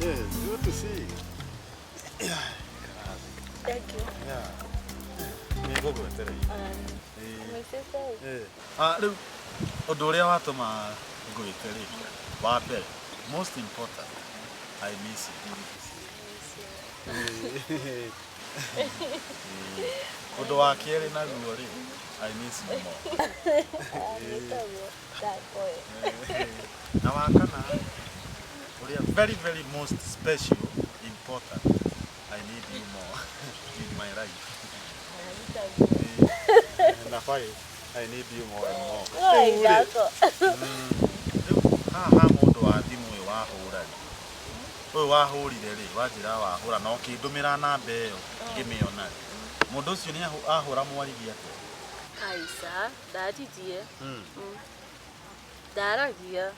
Good to see you. Yeah, karathi. Thank you. Yeah. Nĩ ngũgwetereire. Mĩcĩte. Ah, rĩu ũndũ ũrĩa watũma ngwĩte rĩ, wa mbere, most important, I miss you. Ũndũ wa kerĩ naguo rĩ, I miss you more. Nĩtaguo. Ndakoe. Na wa kana rĩ, ũrĩa very very most special important, I need you more in my life. Nĩtaguo. Na five, I need you more and more. Oi, Rĩu rĩ, ndako. Rĩu haha ha mũndũ wa thimũ ũyũ wahũra rĩ, ũyũ wahũrire rĩ, wanjĩra wahũra na ũkĩndũmĩra namba ĩyo ngĩmĩona rĩ, mũndũ ũcio nĩ ahũra mwaririe atĩa? Aica, ndaririe. Ndaragia.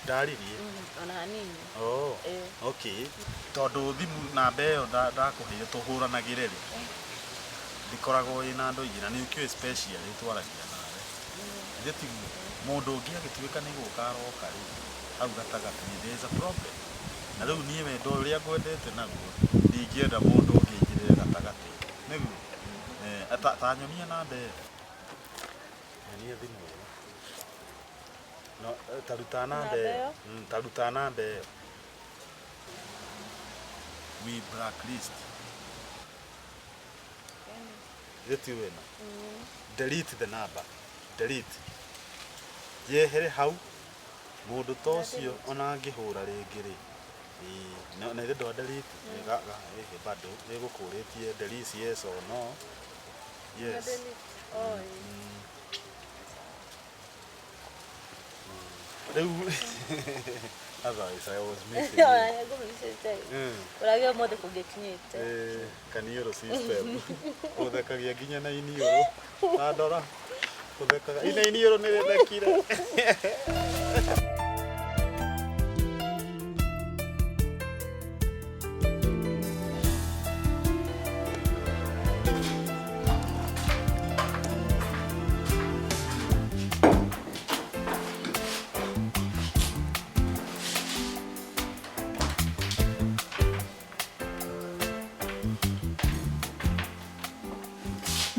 Ndaririe? Ona hanini. Oh, Ĩĩ. okay. Tondũ thimũ namba ĩyo ndakũheire tũhũranagĩre rĩ, ndĩkoragwo ĩna andũ aingĩ na nĩ ũkĩũĩ special twaragia nawe. Githĩ tiguo? Mũndũ ũngĩ agĩtuĩka nĩ gũka aroka rĩ, hau gatagatĩ there is a problem. Na rĩu niĩ wendo ũrĩa ngwendete naguo, ndingĩenda mũndũ ũngĩ aingĩrĩre gatagatĩ. Nĩguo? Eh, ta nyonia namba ĩyo. Nyonia thimũ ĩyo. No, ta ruta namba Namba ĩyo. ĩyo? Ta ruta namba ĩyo. We blacklist. Githĩ ti wĩna? Delete the number. Delete. Yehere hau mũndũ ta ũcio ona angĩhũra rĩngĩ rĩ, ĩĩ, na ithe ndwa delete ĩhĩ bado ĩgũkũrĩtie delete yes or no. Yes. Oi. Rĩu otherwise I was missing you. Ona nĩngũmĩcĩte. Ũragia ũmũthĩ kũngĩkinyĩte. Eh, kaniũrũ system ũthekagia nginya na iniũrũ ta ndora ũthekaga ina iniũrũ nĩ rĩthekire.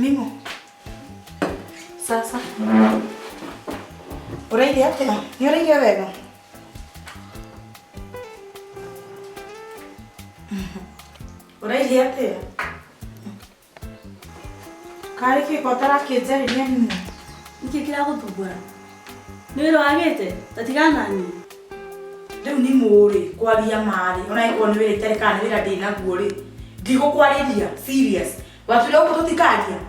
Mimo. Sasa. Ũrairie atĩa? Nĩ ũrairie wega? Ũrairie atĩa? Karĩ kĩ ko ũtarakĩnjarĩria Mimo? Nĩkĩ kĩragũthumbũra? Nĩ wĩra wagĩte? Ta tigana na niĩ. Rĩu nĩ mũrĩ kwaria marĩ ona ĩkorwo nĩ wĩra itarĩ kana nĩ wĩra ndĩ naguo rĩ, ndigũkwarĩria serious. Watwĩra ũguo tũtikaria?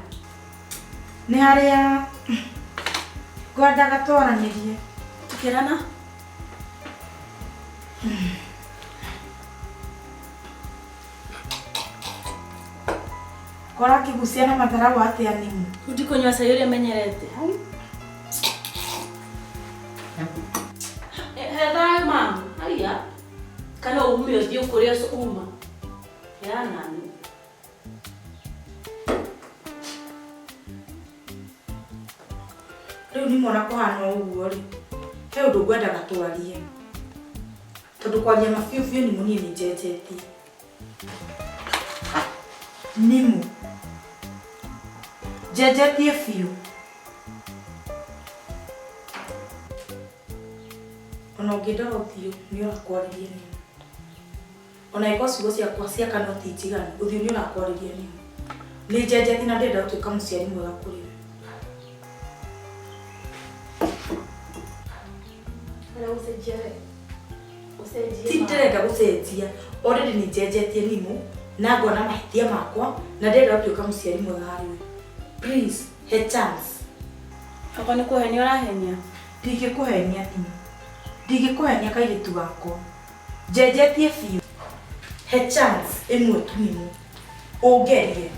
Nĩ harĩa ngwendaga twaranĩrie. Tũkĩrana? Kora kĩgucia na matharau atĩa Nimu? Rĩu ndikũnyua cai ũrĩa menyerete. He thayũ mamu. Haiya. Kana ume ũthiĩ kũrĩa uma. Tigana na niĩ. Rĩu nĩmona kũhana ũguo rĩ, he ũndũ ngwendaga twarie. Tondũ kwaria ma biũ biũ nĩmũ niĩ nĩnjenjetie. Nĩmũ. Njenjetie biũ. Ona ũngĩndora ũthiũ nĩ ũrakwarĩria nĩmũ. Ona angĩkorwo ciugo ciakwa cia kanua ti njiganu, ũthiũ nĩ ũrakwarĩria nĩmũ. Nĩ njenjetie na ndĩrenda gũtuĩka mũciari mwega kũrĩ we. Ũrenda gũcenjia we? Ũcenjie Ti ma. ndĩrenda gũcenjia, already nĩ njenjetie nĩmũ na ngona mahĩtia makwa na ndĩrenda gũtuĩka mũciari mwega harĩ we. Please, he chance. Okorwo nĩ kũhenia ũrahenia. Ndingĩkũhenia nĩmũ. Ndingĩkũhenia kairĩtu gakwa. Njenjetie biũ. He chance ĩmwe tu nĩmũ. Ũngerie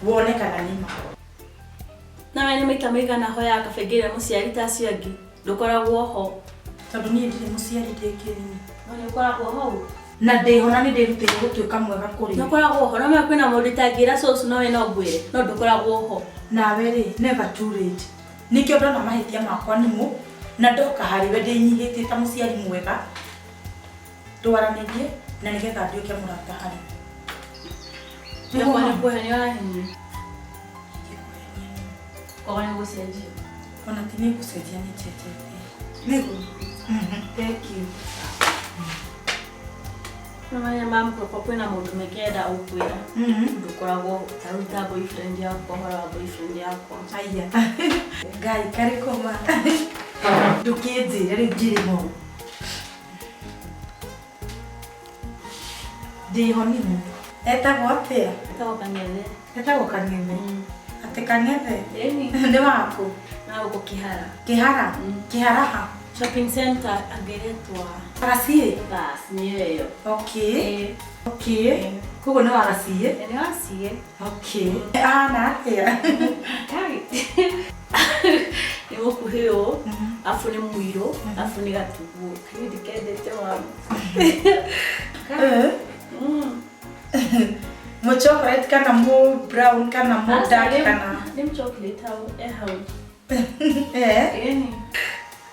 wone kana nĩ ma. Na we nĩ maita maigana hoyaga kabe ngĩra mũciari ta acio angĩ ndũkoragwo ho. Tondũ niĩ ndirĩ mũciari ndĩngĩ nini. No nĩ ũkoragwo hau. Na ndĩho na nĩ ndĩrutĩire gũtuĩka mwega kũrĩ Nĩ we. ũkoragwo ho. No menya kwĩna mũndũ itangĩra cũcũ no we no ngwĩre no ndũkoragwo ho. Nawe rĩ, never too late. Nĩkĩo ndona mahĩtia makwa nĩmũ na ndoka harĩ we ndĩnyihĩtie ta mũciari mwega. Twaranĩrie na nĩgetha nduĩke mũrata harĩ. Nĩguo nĩ kũhenia ũrahenia. Koguo nĩ gũcenjia. Ona ti nĩ gũcenjia nĩ njenjetie. Nĩguo. Thank you. Nĩmanya mam kwakwa kwĩna maũndũ maingĩ ndenda gũkwĩra. Ndũkoragwo ta rĩu ta boyfriend yakwa, ũhoro wa boyfriend yakwa. Aya. Ngai karĩ kũma. Ndũkĩnjĩre rĩu ngĩrĩ ho. Ndĩho nĩmo. Etagwo atĩa? Etagwo Kang'ethe. Etagwo Kang'ethe. Atĩ Kang'ethe? Ĩni. Nĩ waku? Na gũkũ Kĩhara. Kĩhara? Kĩhara ha? Shopping center angĩretwa. Garaciĩ? Bas, nĩyo ĩyo. Okay. Okay. Koguo nĩ wa Garaciĩ? Nĩ wa Garaciĩ. Okay. Ahana atĩa? Kai. Nĩ mũkuhĩ ũũ, arabu nĩ mũirũ, arabu nĩ gatuguo. Niĩ ndikendete mami. Mũ chocolate kana mũ brown kana mũ dark kana? Nĩ mũ chocolate hau, e hau. Eh? Ĩni.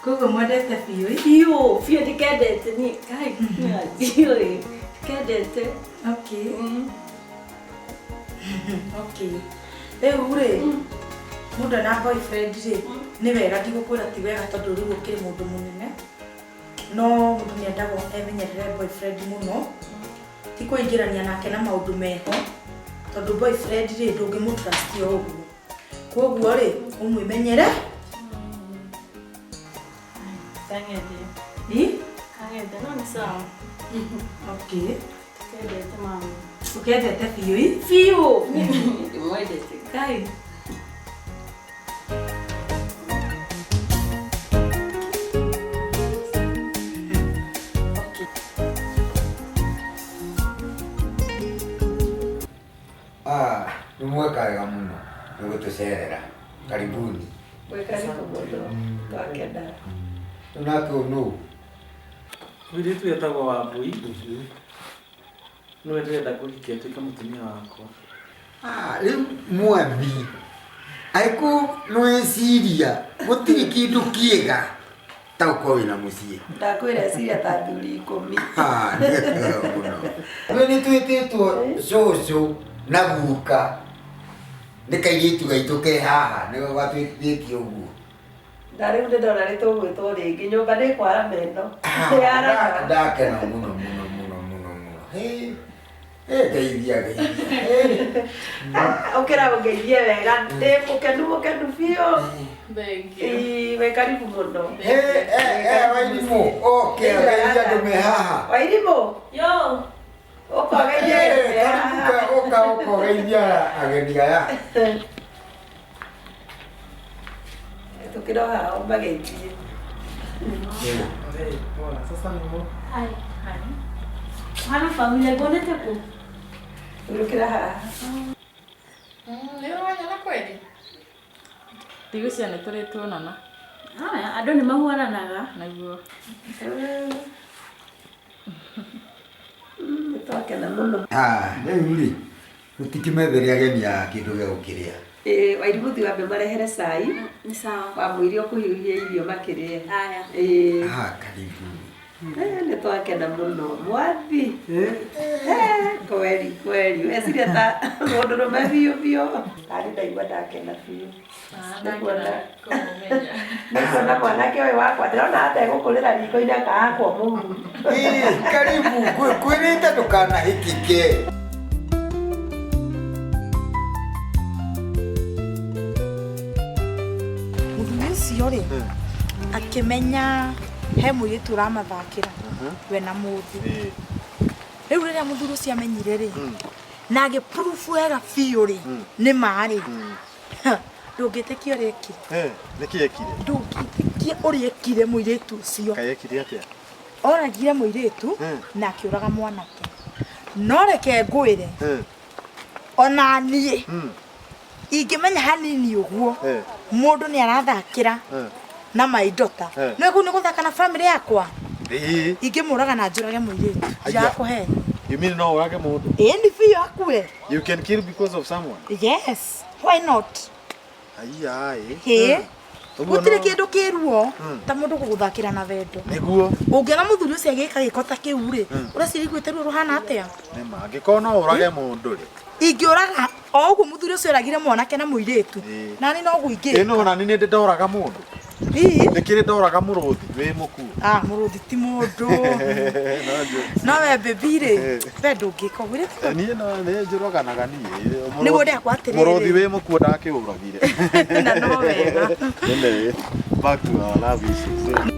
Koguo mwendete biũ? Biũ, biũ ndikendete niĩ. Kai, ndiũĩ. Ndikendete. Okay. Okay. Rĩu rĩ, mũndũ ena boyfriend rĩ, nĩ wega ndigũkwĩra ti wega tondũ rĩu ũkĩrĩ mũndũ mũnene. No mũndũ nĩ endagwo emenyerere boyfriend mũno. Ti kũingĩrania nake na maũndũ meho, tondũ boyfriend rĩ ndũngĩmũtrust o ũguo. Koguo rĩ, ũmwĩmenyere. Kang'ethe. Ĩ? Kang'ethe, no nĩ sawa. Okay. Ndikendete mami. Ũkendete biũ ĩ? Biũ. Ndimwendete. Kai. Ah, nĩ mweka wega mũno nĩ gũtũcerera. Karibuni. Wĩ karibu mũno, twakena. Rĩu nake ũyũ nũ? Mũirĩtu etagwo Wambui. Nĩwe ndĩrenda kũhikia atuĩke mũtumia wakwa. Ah, rĩu Mwambi, angĩkorwo nĩweciria gũtirĩ kĩndũ kĩega ta gũkorwo wĩna mũciĩ. Ndakwĩra eciria ta athuri 10. Ah, nĩ wega mũno. Rĩu nĩ twĩtĩtwo cũcũ na guka. Nĩ kairĩtu gaitũ ke haha, nĩko gatwĩtĩtie ũguo. Na rĩu nĩ ndona nĩ tũgwĩtwo rĩngĩ, nyũmba nĩ ĩkwara meno. Ah, Nĩ yarama. ndakena mũno mũno mũno mũno mũno. Hĩ, hĩ, ngeithia, ngeithia. Hĩ. Ah, ũkĩra ũngeithie wega, ndĩ mũkenu mũkenu biũ. Thank you. Ĩĩ, wĩ karibu mũno. Hĩ, Wairimũ, oke, ũgeithie andũ me haha. Wairimũ? Yo. Ũka ũgeithie andũ me haha. Karibu, ũka, ũka ũgeithie ageni aya. Tũkĩra haha ũmageithie. Hey, poa. Sasa nĩ mũ? Hi. Hi. Hana familia nguonete kũ? Ũrũkĩra haha. Nĩ ũranyona kweli? Ndigwĩciria nĩ tũrĩ tuonana. Haya, andũ nĩ mahuananaga. Nĩguo. Nĩ twakena mũno. Ah, rĩu rĩ, tũtikĩmethere ageni aya kĩndũ gĩa gũkĩrĩa. Ĩĩ, Wairimũ thiĩ wambe marehere cai. Nĩ sawa. Wamwĩre ũkũhiũhia irio makĩrĩe. Haya. Ĩĩ. Ah, karibu. Nĩ twakena mũno. Mwathi. Kweli, kweli. Weciria ta mũndũrũme biũ biũ. Tarĩ ndaigua ndakena biũ. Kũmũmenya. Nĩkuona mwanake ũyũ wakwa ndĩrona ategũkũrĩra riko-inĩ akahakwo mũhu. Ĩĩ, karibu, kwĩrĩte ndũkanahĩkĩke. Mũthuri ũcio rĩ, akĩmenya he mũirĩtu ũramathakĩra we na mũthĩ. Rĩu rĩrĩa mũthuri ũcio amenyire rĩ, na agĩprove wega biũ rĩ, nĩ ma rĩ, ndũngĩtĩkia ũrĩa ekire. Nĩkĩ ekire? Ndũngĩtĩkia ũrĩa ekire mũirĩtu ũcio. Kaĩ ekire atĩa? Oragire mũirĩtu na akĩũraga mwanake. No reke ngwĩre, ona niĩ ingĩmenya hanini ũguo, mũndũ nĩ arathakĩra na maindota. Nĩ kũu nĩ gũthaka na family yakwa. Ĩĩ. Ingĩmũraga na njũrage mũirĩtu. Aya. Ndirakũhenia. You mean no ũrage mũndũ? Ĩĩ nĩ biũ akue. You can kill because of someone? Yes. Why not? Aiya, ĩ. Ĩĩ. Ũguo Gũtirĩ no- kĩndũ kĩruo ta mũndũ gũgũthakĩra na wendo. Nĩguo. Ũngĩona mũthuri ũcio agĩka gĩko ta kĩu rĩ, ũreciria iguĩte ruo rũhana atĩa? Nĩma angĩkorwo no ũrage mũndũ rĩ. Ingĩũraga o ũguo mũthuri ũcio oragire mwanake na mũirĩtu. Ĩĩ. Nani no gũingĩra. Ĩno ona niĩ nĩ ndoraga mũndũ. Ii. Nĩkĩrĩ ndoraga mũrũthi wĩ mũkuũ. Ah, mũrũthi ti mũndũ. No njũ- No we baby rĩ, we ndũngĩka ũguo. Rĩ, Niĩ no nĩ njũraganaga niĩ. Mũrũthi- Nĩguo ndekwa atĩrĩrĩ. Mũrũthi wĩ mũkuũ ndakĩũragire. Na no wega. Anyway, back to our love issues.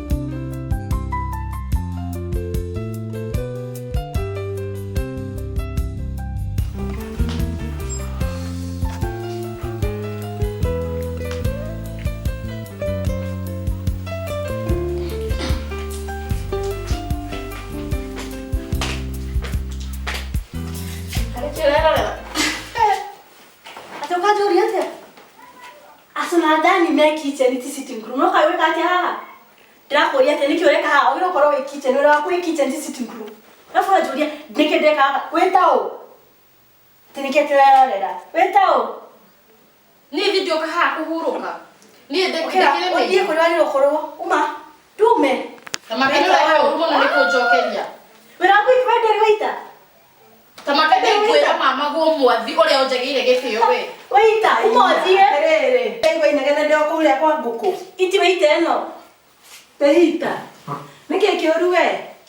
Atĩ ũkanjũria atĩa? Acu na Dani me kitchen ti sitting room. No kaĩ wĩka atĩa haha? Ndĩrakũria atĩa nĩkĩ ũreka haha? Wagĩrĩirwo gũkorwo wĩ kitchen, wĩra waku wĩ kitchen ti sitting room. Arabu ũranjũria nĩkĩ ndĩreka haha? Wĩ ta ũ? Atĩ nĩkĩ tũrerorera? Wĩ ta ũ? Niĩ ithuĩ ndĩũka haha kũhurũka. Niĩ Ũkĩra, ndĩkĩrĩ ũthiĩ kũrĩa wagĩrĩirwo gũkorwo. Uma, ndume. Tamaka nĩ ũreka ũru mũno nĩ kũnjokeria. Wĩra waku we ndũrĩ waita. Tamaka ndĩngwĩra mama guo mwathi ũrĩa ũnjagĩire gĩtĩo we. Waita, uma ũthiĩ. Atĩrĩrĩ, ndaigua inegene ndĩ o kũrĩa kwa ngũkũ. Iti waita ĩno. Te hita. Nĩkĩ kĩũru we?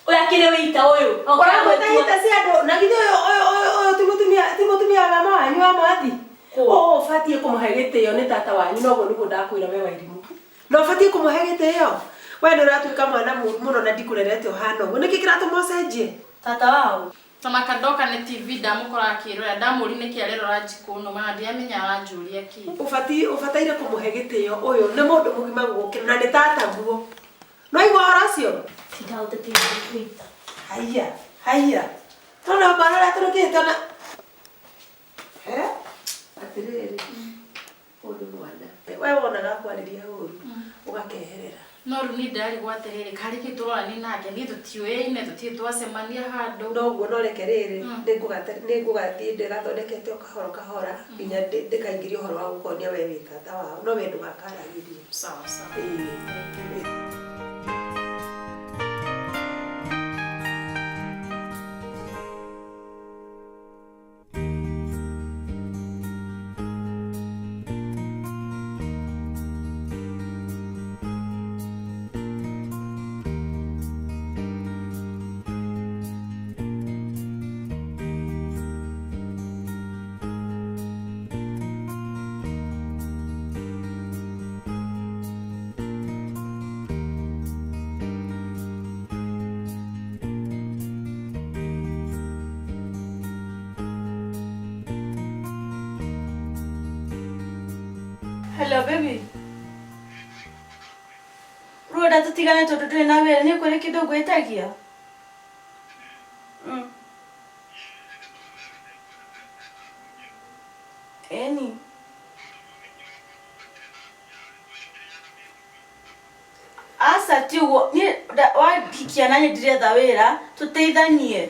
Ũyũ akĩrĩ waita ũyũ. Ũramwĩta hita cia andũ na githĩ ũyũ ũyũ ũyũ ũyũ ti mũtumia ti mũtumia wa mama wanyu wa mwathi. Ũũ ũbatiĩ kũmũhe gĩtĩo nĩ tata wanyu noguo nĩguo ndakwĩra we Wairimũ. Na ũbatiĩ kũmũhe gĩtĩo. We nĩ ũratuĩka mwana mũũru mũno na ndikũrerete ũhana ũguo. Nĩkĩ kĩratũma ũcenjie? Tata wao. Tamaka ndoka nĩ TV ndamũkora akĩrora ndamũri nĩkĩ arerora njiko nũma na ndiamenya aranjũria kĩ. Ũbatiĩ ũbataire kũmũhe gĩtĩo ũyũ nĩ mũndũ mũgima gũgũkĩra na nĩ tataguo. No igua ũhoro ũcio? Tinda ũtetete waita. Haiya, haiya. Tona mwana ũrĩa tũrũkĩte na Eh? Atĩrĩrĩ, ũyũ nĩ mwana. We wonaga akwarĩria ũru, ũgakeherera. No rĩu niĩ ndĩrarigwo atĩrĩrĩ karĩ kĩ tũrorani nake niĩ tũtiũyaine tũtirĩ twacemania handũ. Noguo no reke rĩrĩ, nĩngũgathiĩ ndĩgathondekete o kahora kahora nginya ndĩkaingĩrie ũhoro wa gũkonia we wĩ tata wao, no we ndũgakaragĩrie. Sawa sawa. Ĩĩ. Hello baby. Rũrenda tũtigane tondũ ndũrĩ na wĩra nĩ kũrĩ kĩndũ ngwĩtagia? Ĩni. Aca ti ũguo niĩ wandikia na niĩ ndiretha wĩra tũteithanie.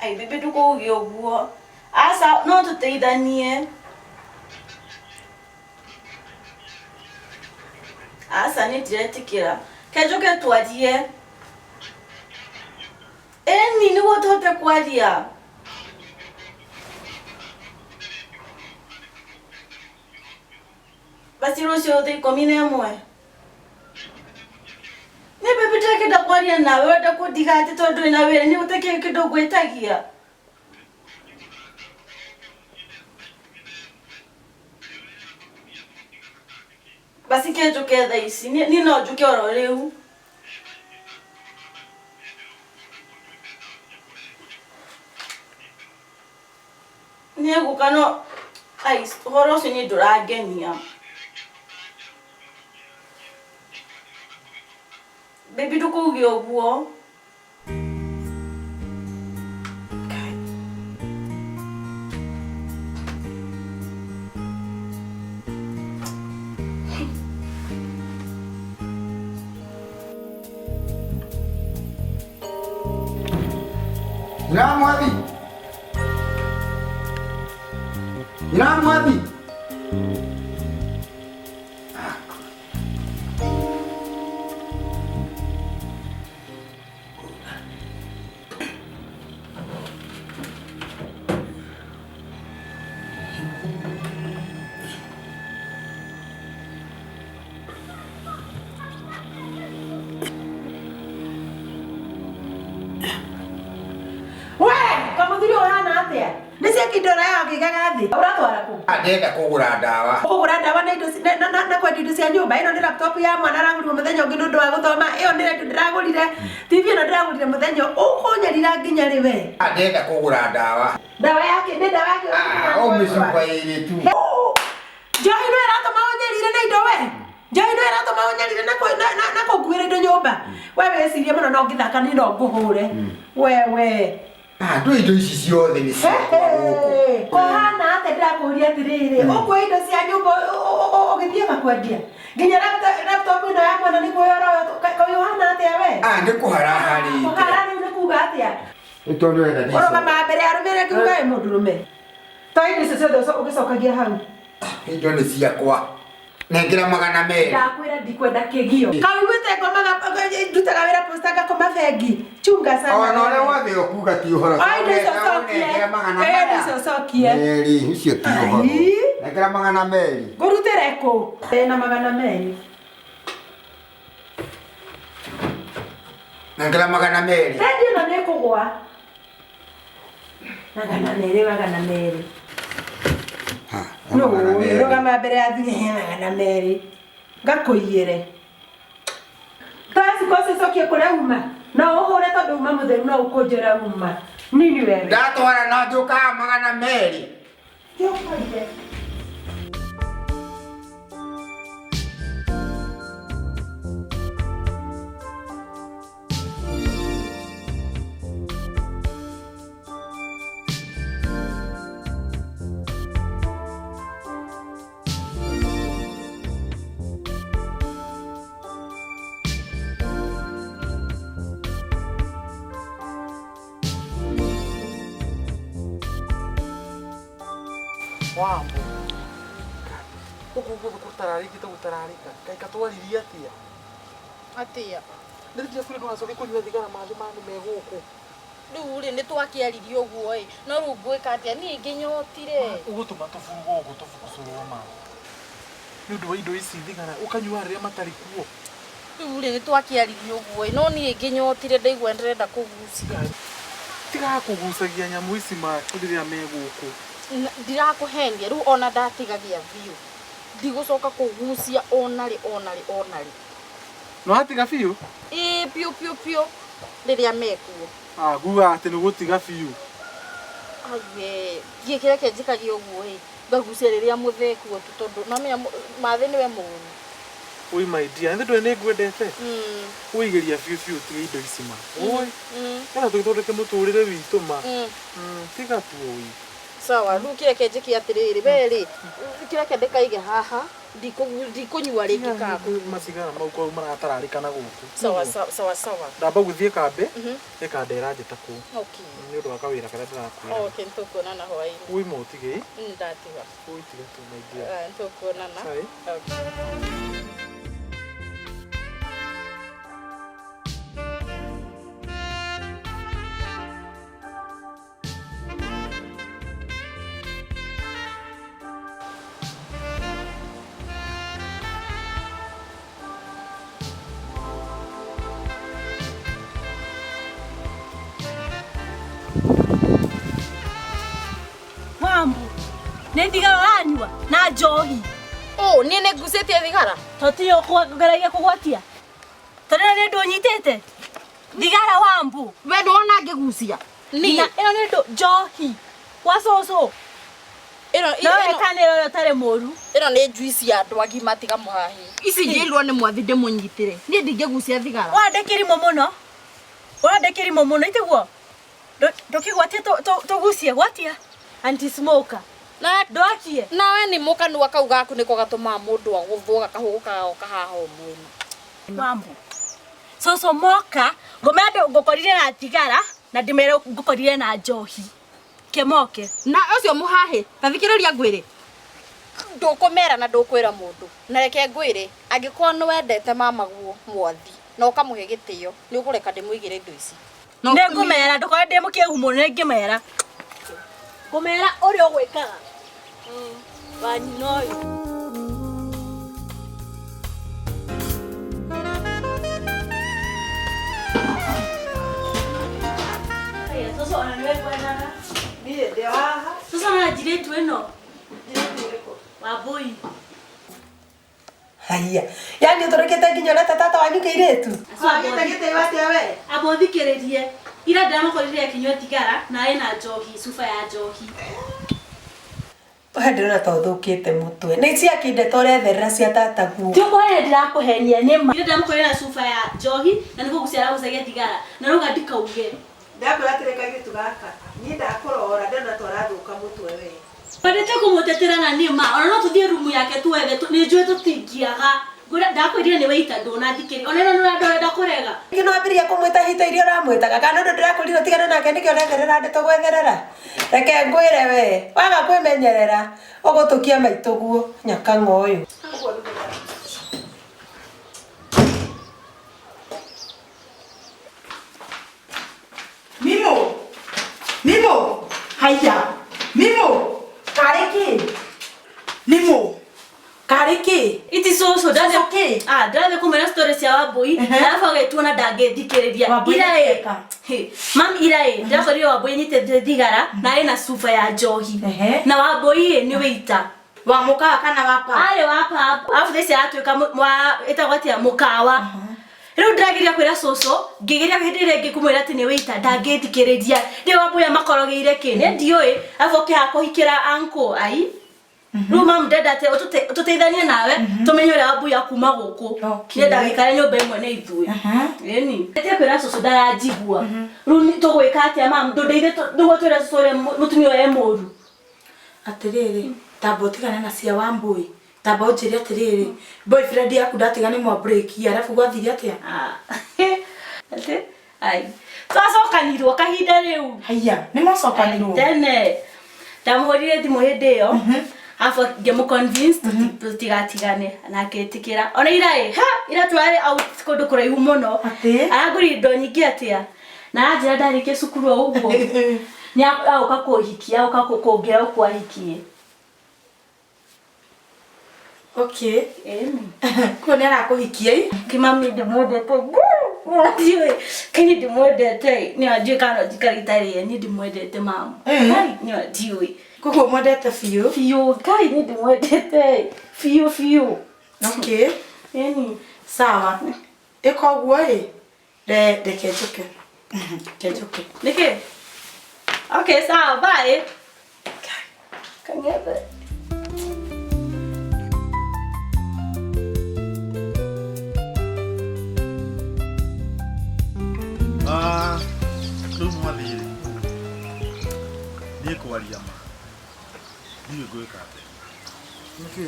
Ai baby ndũkũuge ũguo. Aca no tũteithanie. Aca niĩ ndiretĩkĩra. Ke njũke twarie. Ĩni nĩguo tũhote kwaria. Basi rũciũ thaa 11. Nĩ baby ndĩrakĩenda kwaria nawe ũrenda kũndiga atĩ tondũ ndũrĩ na wĩra nĩ gũtakĩrĩ kĩndũ ngwĩtagia. Basi ke njũke thaa ici niĩ no njũke oro rĩu. Nĩ ngũka no ai ũhoro ũcio niĩ ndũrangenia. Baby ndũkũuge ũguo. Na mwathi. Nyina wa mwathi. We, kamuthuri ũhana atĩa? Nĩ cia kĩndũ ũrayagigaga thĩ. Ũratwara kũ? Ndĩrenda kũgũra ndawa. Kũgũra ndawa na indo na kwendia indo cia nyũmba. Ĩno nĩ laptop ya mwana aragũrirwo mũthenya ũngĩ nĩ ũndũ wa gũthoma. Ĩyo nĩ radio ndĩragũrire. TV ĩno ndĩragũrire mũthenya. Ũkũnyarira nginya rĩ we? Ndĩrenda kũgũra ndawa. Ndawa yake nĩ ndawa yake. O mĩcuba ĩrĩ tu. Njohi no ĩratũma ũnyarire na indo we. Njohi no ĩratũma ũnyarire na kũnguĩra indo nyũmba. We wĩcirie mũno no ngĩthaka niĩ no ngũhũre. We. Ndũ indo ici ciothe nĩ ciakwa gũkũ. Kũhana atĩa ndĩrakũria atĩrĩrĩ, ũkuoya indo cia nyũmba ũgĩthiaga kwendia nginya laptop ĩno ya mwana nĩguo ũroya kaĩ ũhana atĩa we? Nĩ kũharaharĩte. Kũhara rĩu nĩ kuga atĩa? Nĩ tondũ wenda ndĩco. Ũrũgamaga mbere ya arũme arĩa angĩ uga wĩ mũndũrũme. To indo icio ciothe ũgĩcokagia hau. Indo nĩ ciakwa. Nengera 200. Ndakwĩra ndikwenda kĩgio. Kaũiguĩte ngomaga ndutaga wĩra posta ngakoma bengi. Chunga sana. Ona ũrĩa wothe ũkuga ti ũhoro. Oi, indo icio ũcokie. Nengera magana Ĩ, indo icio ũcokie. 200, icio ti ũhoro. Nengera 200. Ngũrutĩre kũ? Ndĩna 200. Nengera 200. Redio ĩno nĩ ĩkũgũa. 200, 200. No, rũgama mbere ya thuri 200. Ngakũiyĩre. Taci kosi cokie kũrĩa uma. No ũhũre tondũ uma mũtheru no ũkũnjĩra uma. Nini wewe? Ndatwara na njũkaga 200. Ũkũiyĩre. Wambo. Gũkũ guothe gũtararĩkĩte gũtararĩka. Kaĩ katwaririe atĩa? Atĩa? Nĩ kũrĩ ndũgacoke kũnyua thigara mathĩ mangĩ me gũkũ. Rĩu rĩ nĩ twakĩaririe ũguo ĩ. No rĩu ngwĩka atĩa? Niĩ ngĩnyotire. Ũgũtũma tũburugwo gũkũ tũbucũrwo ma. Nĩ ũndũ wa indo ici thigara ũkanyua rĩrĩa matarĩ kuo. Rĩu rĩ nĩ twakĩaririe ũguo ĩ. No niĩ ngĩnyotire ndaigua ndĩrenda kũgucia. Tigaga kũgucagia nyamũ ici ma rĩrĩa me gũkũ. Ndirakũhenia rĩu ona ndatigagia biũ. Ndigũcoka kũgucia ona rĩ ona rĩ ona rĩ. No watiga biũ? Ĩĩ biũ biũ biũ rĩrĩa mekuo. Nguga atĩ nĩ gũtiga biũ. Aiwe, thiĩ kĩreke njĩkagie ũguo ĩ. Ngagucia rĩrĩa mũthekuo tu tondũ nĩwamenya mathĩ nĩwe mũũru. Oi my dear, nĩ ndũĩ nĩ ngwendete. Ũigeria biũ biũ ũtige indo ici ma. Oi. Nĩgetha tũgĩthondeke mũtũrĩre witũ ma. Tiga tu oi. Sawa, rĩu kĩreke njĩke atĩrĩrĩ, we rĩ, kĩreke ndĩkaige haha, ndikũnyua rĩngĩ kaku. Matigara mau kwa maratararĩka na gũkũ. Sawa sawa sawa. Ndamba gũthiĩ kambĩ, ĩkandera njĩta kũu. Okay. Nĩ ũndũ wa kawĩra karĩa ndĩrakwĩra. Okay, nĩtũkuonana hwaĩ-inĩ. Ui ma ũtige ĩ? Ndatiga. Ui tiga tu my dear. Nĩtũkuonana. Okay. Nĩ thigara ũranyua na njohi. Ũ, niĩ nĩ ngucĩtie thigara? To tiyo ngeragia kũgwatia. Tondũ ĩno nĩ ndũ nyitĩte. Thigara Wambu. We ndwona ngĩgucia? Niĩ. Ĩno nĩ ndũ njohi. Kwa cũcũ. Ĩno No weka nĩ ĩrĩa ũtarĩ mũru. Ĩno nĩ juice ya andũ agima tiga mũhahi. Ici njĩrwo nĩ mwathi ndĩmũnyitĩre. Niĩ ndingĩgucia thigara. Ũrenda kĩrimũ mũno. Ũrenda kĩrimũ mũno itiguo. Ndũkĩgwatie tũgucie gwatia. Anti smoker. Na ndwakie. Nawe nĩ mũkanua kau gaku nĩko gatũmaga mũndũ agũthwo gakahũgũka gagoka haha o mwena. Wambu. Cũcũ moka ngũmere ngũkorire na thigara na ndĩmere ngũkorire na njohi. Kemoke. Na ũcio mũhahĩ, ta thikĩrĩria ngwĩre. Ndũkũmera na ndũkwĩra mũndũ. Na reke ngwĩre, angĩkorwo nĩ wendete mamaguo mwathi na ũkamũhe gĩtĩo, nĩ ũkũreka ndĩmũigĩre indo ici. Nĩ ngũmera ndũkorwo ndĩ mũkĩgu mũno nĩ ngĩmera. Ngũmera ũrĩa ũgwĩkaga. Wa nyina ũyũ. Aya, cũcũ ona nĩwe ngwendaga. Niĩ ndĩ haha. Cũcũ ona njirĩtu ĩno. Wambũi. Haiya. Yaani ũtũrĩkĩte nginya ũreta tata wanyu kĩirĩtu? Wagĩte gĩtĩo atĩa we? Amba ũthikĩrĩrie. Ira ndĩramũkorire akĩnyua thigara na ena njohi, cuba ya njohi. We ndĩrona ta ũthũkĩte mũtwe. Nĩ cia kĩndeto ũretherera cia tataguo. Ti ũkũhenia ndĩrakũhenia nĩ ma. Ira ndĩramũkorire na cuba ya njohi na nĩ kũgucia aragucagia thigara na rauga ndikauge. Ndakwĩra atĩrĩ kairĩtu gaka, niĩ ndakũrora ndĩrona ta ũrathũka mũtwe we. Wendete kũmũtetera na nĩ ma. Ona no tũthiĩ rumu yake twethe nĩ njũĩ tũtingĩaga. Ndakwĩrire nĩ waita ndũnathikĩrĩria. Ona ĩno nĩ ũrenda kũrega. Ningĩ no wambĩrĩria kũmwĩta hita iria ũramwĩtaga kana ũndũ ndĩrakwĩrire ũtigane nake nĩkĩo ũretherera ndeto gwetherera. Reke ngwĩre we, waga kwĩmenyerera ũgũtũkia maitũguo nyakang'a ũyũ. Mimo! Mimo! Haiya! Mimo! Karĩ kĩ? Mimo! Karĩ kĩ? Iti cũcũ ndathĩ ah ndathĩ kũmwĩra story cia Wambũi alafu agĩtuona ndangĩthikĩrĩria. Wambũi Ira ĩ nĩkĩka? Mam ira ĩ ndĩrakorire Wambũi anyitĩte thigara na ĩna cuba ya njohi na Wambũi ĩ nĩ wĩita wa mũkawa kana wa pub? Arĩ wa pub alafu thaa ici aratuĩka wa ĩtagwo atĩa mũkawa. Rĩu ndĩrageria kwĩra cũcũ ngĩgeria hĩndĩ ĩrĩa ĩngĩ kũmwĩra atĩ nĩ wĩita ndangĩthikĩrĩria. Ndĩ Wambũi amakorogeire kĩ nĩ ndiũĩ alafu ũkĩhaga kũhikĩra uncle ai. Rĩu mamu ndenda atĩ tũteithanie nawe tũmenye ũrĩa Wambũi akuma gũkũ. Nĩenda gĩikare nyũmba ĩmwe na ithuĩ. Ĩni. Ndĩtie kwĩra cũcũ ndaranjigua. Rĩu tũgwĩka atĩa mamu ndũndeithie nĩguo twĩre cũcũ ũrĩa mũtumia ũyũ e mũru. Atĩrĩrĩ, tamba ũtigane na cia Wambũi. Tamba ũnjĩre atĩrĩrĩ, boyfriend yaku ndatiga nĩ mwa break arabu gwathire atĩa? Atĩ? Ai. Twacokanirwo kahinda rĩu. Haiya, nĩ mwacokanirwo? Tene. Ndamũhũrire thimũ hĩndĩ ĩyo. Alafu ngĩmũ convince tũtigatigane na akĩtĩkĩra. Ona ira ĩ, ha, ira twarĩ out kũndũ kũraihu mũno. Arangũrire indo nyingĩ atĩa. Na aranjĩra ndarĩkia cukuru o ũguo. Nĩ agũka kũhikia, agũka kũngĩra gũkũ ahikie. Okay. Kuo nĩ arakũhikia ĩ? Kĩmami ndĩmwendete. Ndiũĩ. Kĩ niĩ ndĩmwendete. Nĩ anjũĩ kana no njikare itarĩ ye, niĩ ndĩmwendete mamu. Ngai, nĩ anjũĩ. Koguo mwendete biũ? Biũ, Ngai niĩ ndĩmwendete. Biũ biũ. Okay. Ĩni. Sawa. Ĩka ũguo ĩ, reke njũke. Reke njũke. Nĩkĩ? Okay, sawa, bye. Kang'ethe. Ah, rĩu mwathi rĩ, niĩ kwaria ma ndiũĩ ngwĩka atĩa. Nĩkĩ?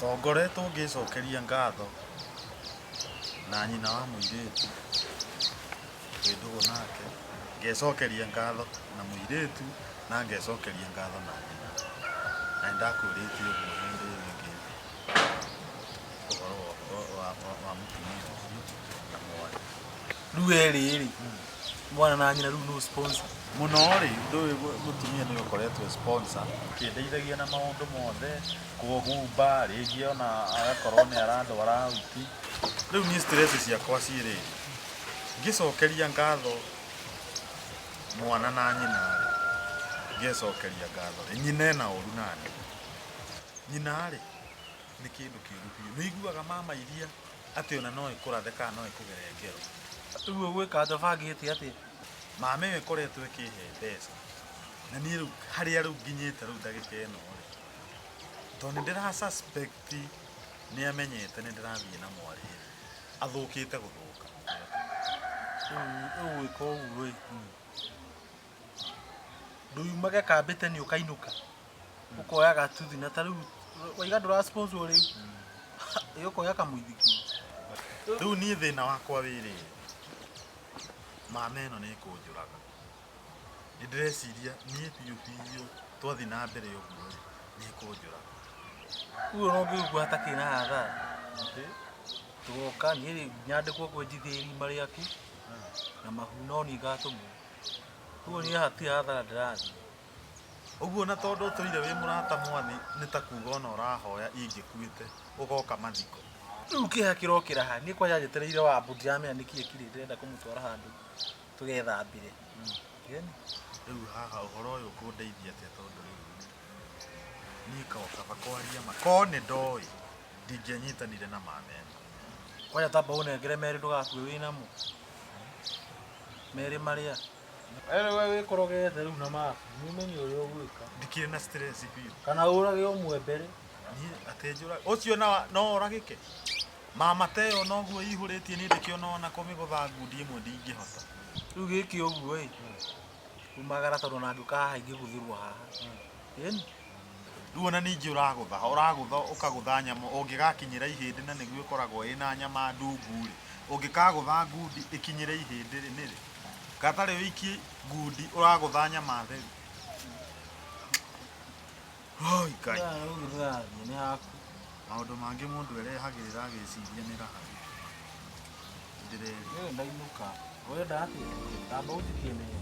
Tondũ ngoretwo ngĩcokeria ngatho na nyina wa mũirĩtu twĩ ndũgũ nake, ngecokeria ngatho na mũirĩtu na ngecokeria ngatho na nyina. Na nĩndakwĩrĩte ũguo hĩndĩ ĩyo ĩngĩ ũhoro wa mũtumia ũcio na mwarĩ. Rĩu erĩ rĩ, mwana na nyina rĩu no sponsor. Mũno rĩ, ndũĩ mũtumia nĩwe ũkoretwo sponsor, akĩndeithagia na maũndũ mothe, kũhumba, rĩngĩ ona agakorwo nĩ arandwara out. Rĩu niĩ stress ciakwa ciĩ rĩrĩ, ngĩcokeria ngatho mwana na nyina rĩ, ngecokeria ngatho rĩ, nyina ena ũru nani. Nyina rĩ, nĩ kĩndũ kĩũru biũ. Nĩ ũiguaga mama iria atĩ ona no ĩkũrathe kana no ĩkũgere ngero. Rĩu ũgwĩka atĩa ũbangĩte atĩa? Mama ĩyo ĩkoretwo ĩkĩhe mbeca. Na niĩ rĩu harĩa rĩu nginyĩte rĩu ndagĩka ĩno rĩ, tondũ nĩ ndĩra suspect nĩ amenyete nĩ ndĩrathiĩ na mwarĩ rĩ, athũkĩte gũthũka. Rĩu ũgwĩka ũguo ĩ, ndũyumage kambĩ tene ũkainũka. Ũkoya gatuthi na ta rĩu waiga ndũra sponsor rĩu. Ĩ ũkoya kamũithikiri. Rĩu niĩ thĩna wakwa wĩ rĩrĩ, mama ĩno nĩ ĩkũnjũraga. Nĩ ndĩreciria niĩ biũ biũ twathiĩ na mbere ũguo rĩ nĩ kũnjũraga. Ũguo no ngĩigua hatakĩrĩ na hathara. Tũgoka niĩ rĩ nyandĩkwo kwenjithia irima rĩaku na mahu no niĩ ngatũmwo. Ũguo niĩ hatirĩ hathara ndĩrathiĩ. Ũguo na tondũ ũtũire wĩ mũrata mwathi nĩ ta kuga ona ũrahoya ingĩkuĩte ũgoka mathiko. Rĩu kĩeha kĩrokĩra haha niĩ kwanja njetereire wambu ndiramenya nĩkĩ kĩrĩ ndĩrenda kũmũtwara handũ tũgethambire. Ĩni. Rĩu haha ũhoro ũyũ ũkũndeithia atĩa tondũ rĩu niĩ kaba kwaria ma korwo nĩ ndoĩ ndingĩanyitanire na mama ĩno. Kwanja tamba ũnengere merĩ ndũgakue wĩnamo. Merĩ marĩa. Rĩu we wĩkorogete rĩu na mabu nĩ ũmenye ũrĩa ũgwĩka. Ndikĩrĩ na stress biũ. Kana ũrage ũmwe mbere. Niĩ atĩ njũrage ũcio no oragĩke. Mama ta ĩyo noguo ĩihũrĩtie niĩ ndĩkĩona ona kũmĩgũtha ngundi ĩmwe ndingĩhota. Rĩu gĩkĩ ũguo ĩ umagara tondũ ona ngĩũka haha ingĩgũthĩrwo haha. Ĩni. Rĩu ona ningĩ ũragũtha ũragũtha ũkagũtha nyama ũngĩgakinyĩra ihĩndĩ na nĩguo ĩkoragwo ĩna nyama ndungu rĩ ũngĩkagũtha ngundi ĩkinyĩre ihĩndĩ rĩ nĩrĩ gatarĩ wĩikie ngundi ũragũtha nyama theri. Oi Ngai. Rĩu ndĩrathiĩ nĩ haku. Maũndũ mangĩ mũndũ erehagĩrĩra agĩciria nĩ raha. Ndĩrerira. Niĩ ndainũka. Ũrenda atĩa? Tamba ũnjikie merĩ.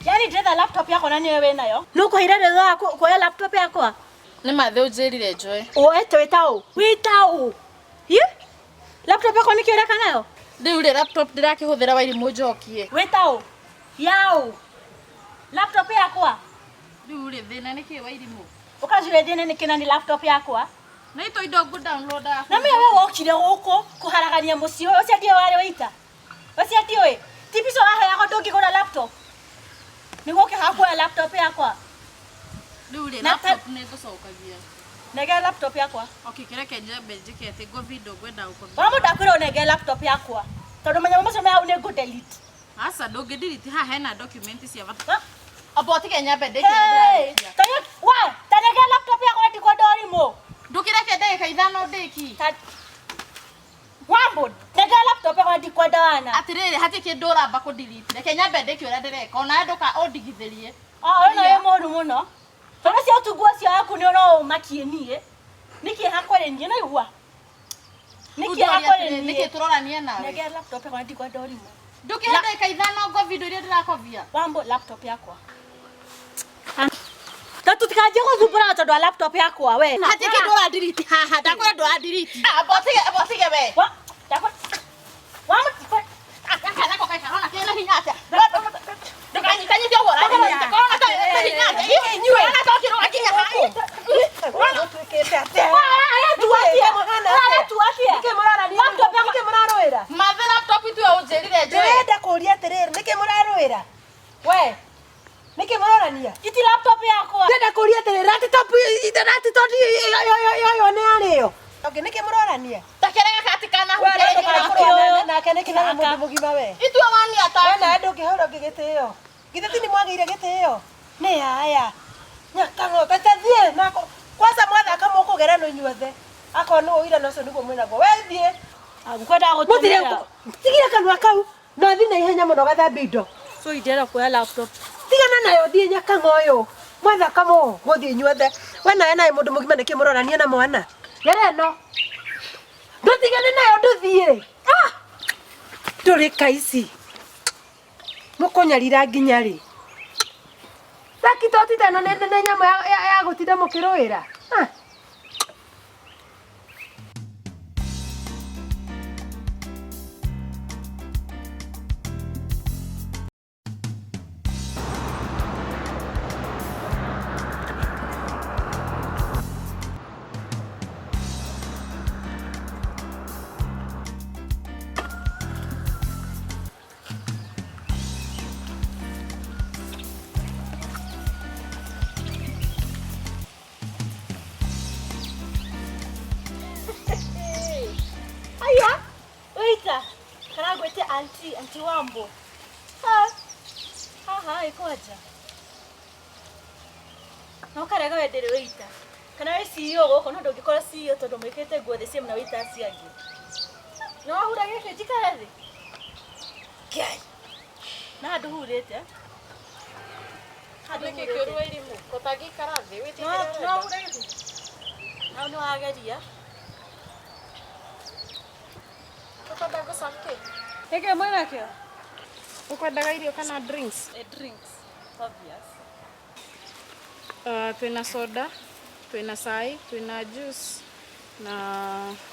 Yani ndĩretha laptop yakwa na nĩwe wĩnayo. Nũkũheire rũtha wa kuoya laptop yakwa? Nĩ mathe ũnjĩrire njoe. Ũete wĩta ũ? Wĩta ũ? Hi? Laptop yakwa nĩkĩ ũreka nayo? Rĩu rĩ laptop ndĩrakĩhũthĩra Wairimũ njokie. Wĩta ũ? Yaũ? Laptop yakwa? Rĩu rĩ thĩna nĩkĩ Wairimũ? Ũkanjũria thĩna nĩkĩ na nĩ laptop yakwa? Na ito indo ngũ download. Na mimi we wokire gũkũ kũharagania mũciĩ ũyũ ũcio ndiũĩ warĩ waita. Ũcio ndiũĩ. Ti mbica ũraheagwo ndũngĩgũra laptop. Nĩguo ũkĩhaga kuoya laptop yakwa. Rĩu rĩ laptop nĩ ngũcokagia. Nengera laptop yakwa. Okay, kĩreke njambe njĩke atĩ ngothi indo ngwenda gũkobia. Wamũ ndakwĩra ũnengere laptop yakwa. Tondũ manyamũ macio me hau nĩ ngũ delete. Aca ndũngĩ delete haha hena document cia bata. Amba ũtige nyambe ndĩkie ndĩrarĩkia. Wa, ta nengera laptop yakwa ndikwenda ũrimũ. Ndũkĩreke ndagĩka ithano ndĩki. Wambo, nengera laptop yakwa ndikwenda wana. Atĩrĩrĩ hatirĩ kĩndũ ũramba kũ delete. Reke nyambe ndĩkie ũrĩa ndĩreka ona ndũka ũndigithĩrie. Ah, ũyũ wĩ mũru mũno. Tondũ ũcio ũtungu ũcio waku nĩ no ũmakie niĩ. Nĩkĩ hakwa rĩ niĩ no igua. Nĩkĩ hakwa rĩ niĩ. Nĩkĩ tũrorania nawe? Nengera laptop yakwa ndikwenda ũrimũ. Ndũkĩhe ndagĩka ithano ngobi indo iria ndĩrakobia. Wambo laptop yakwa. Ta tutikanjie gũthumbũra tondũ wa laptop yakwa we. Hatirĩ kĩndũ ũra delete haha ndakwĩra ndũra delete. Amba ũtige we. Wa, ndakwa. Wambo gaka nako kaikara kena hinya atĩa. Ndũkanyitanyite ũguo ũranyita. Korona ta hinya atĩa. Inyuĩ. Korona ta ũkĩrũga nginya haha. Ũtuĩkĩte atĩa? Nĩkĩ mũrarania? Nĩkĩ mũrarũĩra? Mathe laptop itue ũnjĩrire njoe. Ndĩrenda kũũria atĩrĩrĩ, nĩkĩ mũrarũĩra? We, nĩkĩ mũrorania? Iti laptop yakwa. Ndĩrenda kũũria atĩrĩrĩ, laptop laptop yoyo nĩ yarĩo. Okay, nĩkĩ mũrorania? Takerega katikana We hutia. nake nĩkĩ na mũndũ mũgima we? Itue wani ata. We nawe ndũngĩhũra ũngĩ gĩtĩo. Githĩ ti nĩ mwagĩire gĩtĩo? Nĩ haya. Nyakang'o, ta thiĩ nako. Kwanza mwathaka mũkũgera no inyuothe. Akorwo nĩ ũira na ũcio nĩguo mwĩnaguo. We thiĩ. Ngwenda gũtũmĩra. Tigĩra kanua kau. No thiĩ na ihenya mũno gathambie indo. So indĩrenda kuoya laptop. Tigana nayo thiĩ nyakang'o ũyũ. Mwathaka mũgũthiĩ inyuothe. We nawe nawe mũndũ mũgima nĩkĩ mũrorania na mwana? Gera ĩno. Ndũtigane nayo ndũthiĩ. Ah! Ndũrĩ kaici. Mũkũnyarira nginya rĩ? Laptop ĩno nĩ nyamũ ya gũtinda mũkĩrũĩra. Ah! Ati anti anti Wambo. Ha. Haha ĩkwanja. Na ũkarega we ndĩrĩ wĩita. Kana wĩ CEO gũkũ no ndũngĩkorwo CEO tondũ mwĩkĩrĩte nguo the same na wĩita acio angĩ. Nĩ wahura gĩkĩ njikare thĩ? Ngai. Na handũ hurĩte. Handũ Nĩkĩ hurĩte. kĩũru Wairimũ? Ko ũtangĩikara thĩ wĩtie No kĩrĩa no ũrenda? wahure gĩkĩ. Hau nĩ wageria. Ũkwenda ngũcabu kĩ? Gĩkĩ mwĩnakĩo? Ũkwendaga irio kana drinks? Eh, drinks. Obvious. Twĩna soda, twĩna cai, twĩna juice na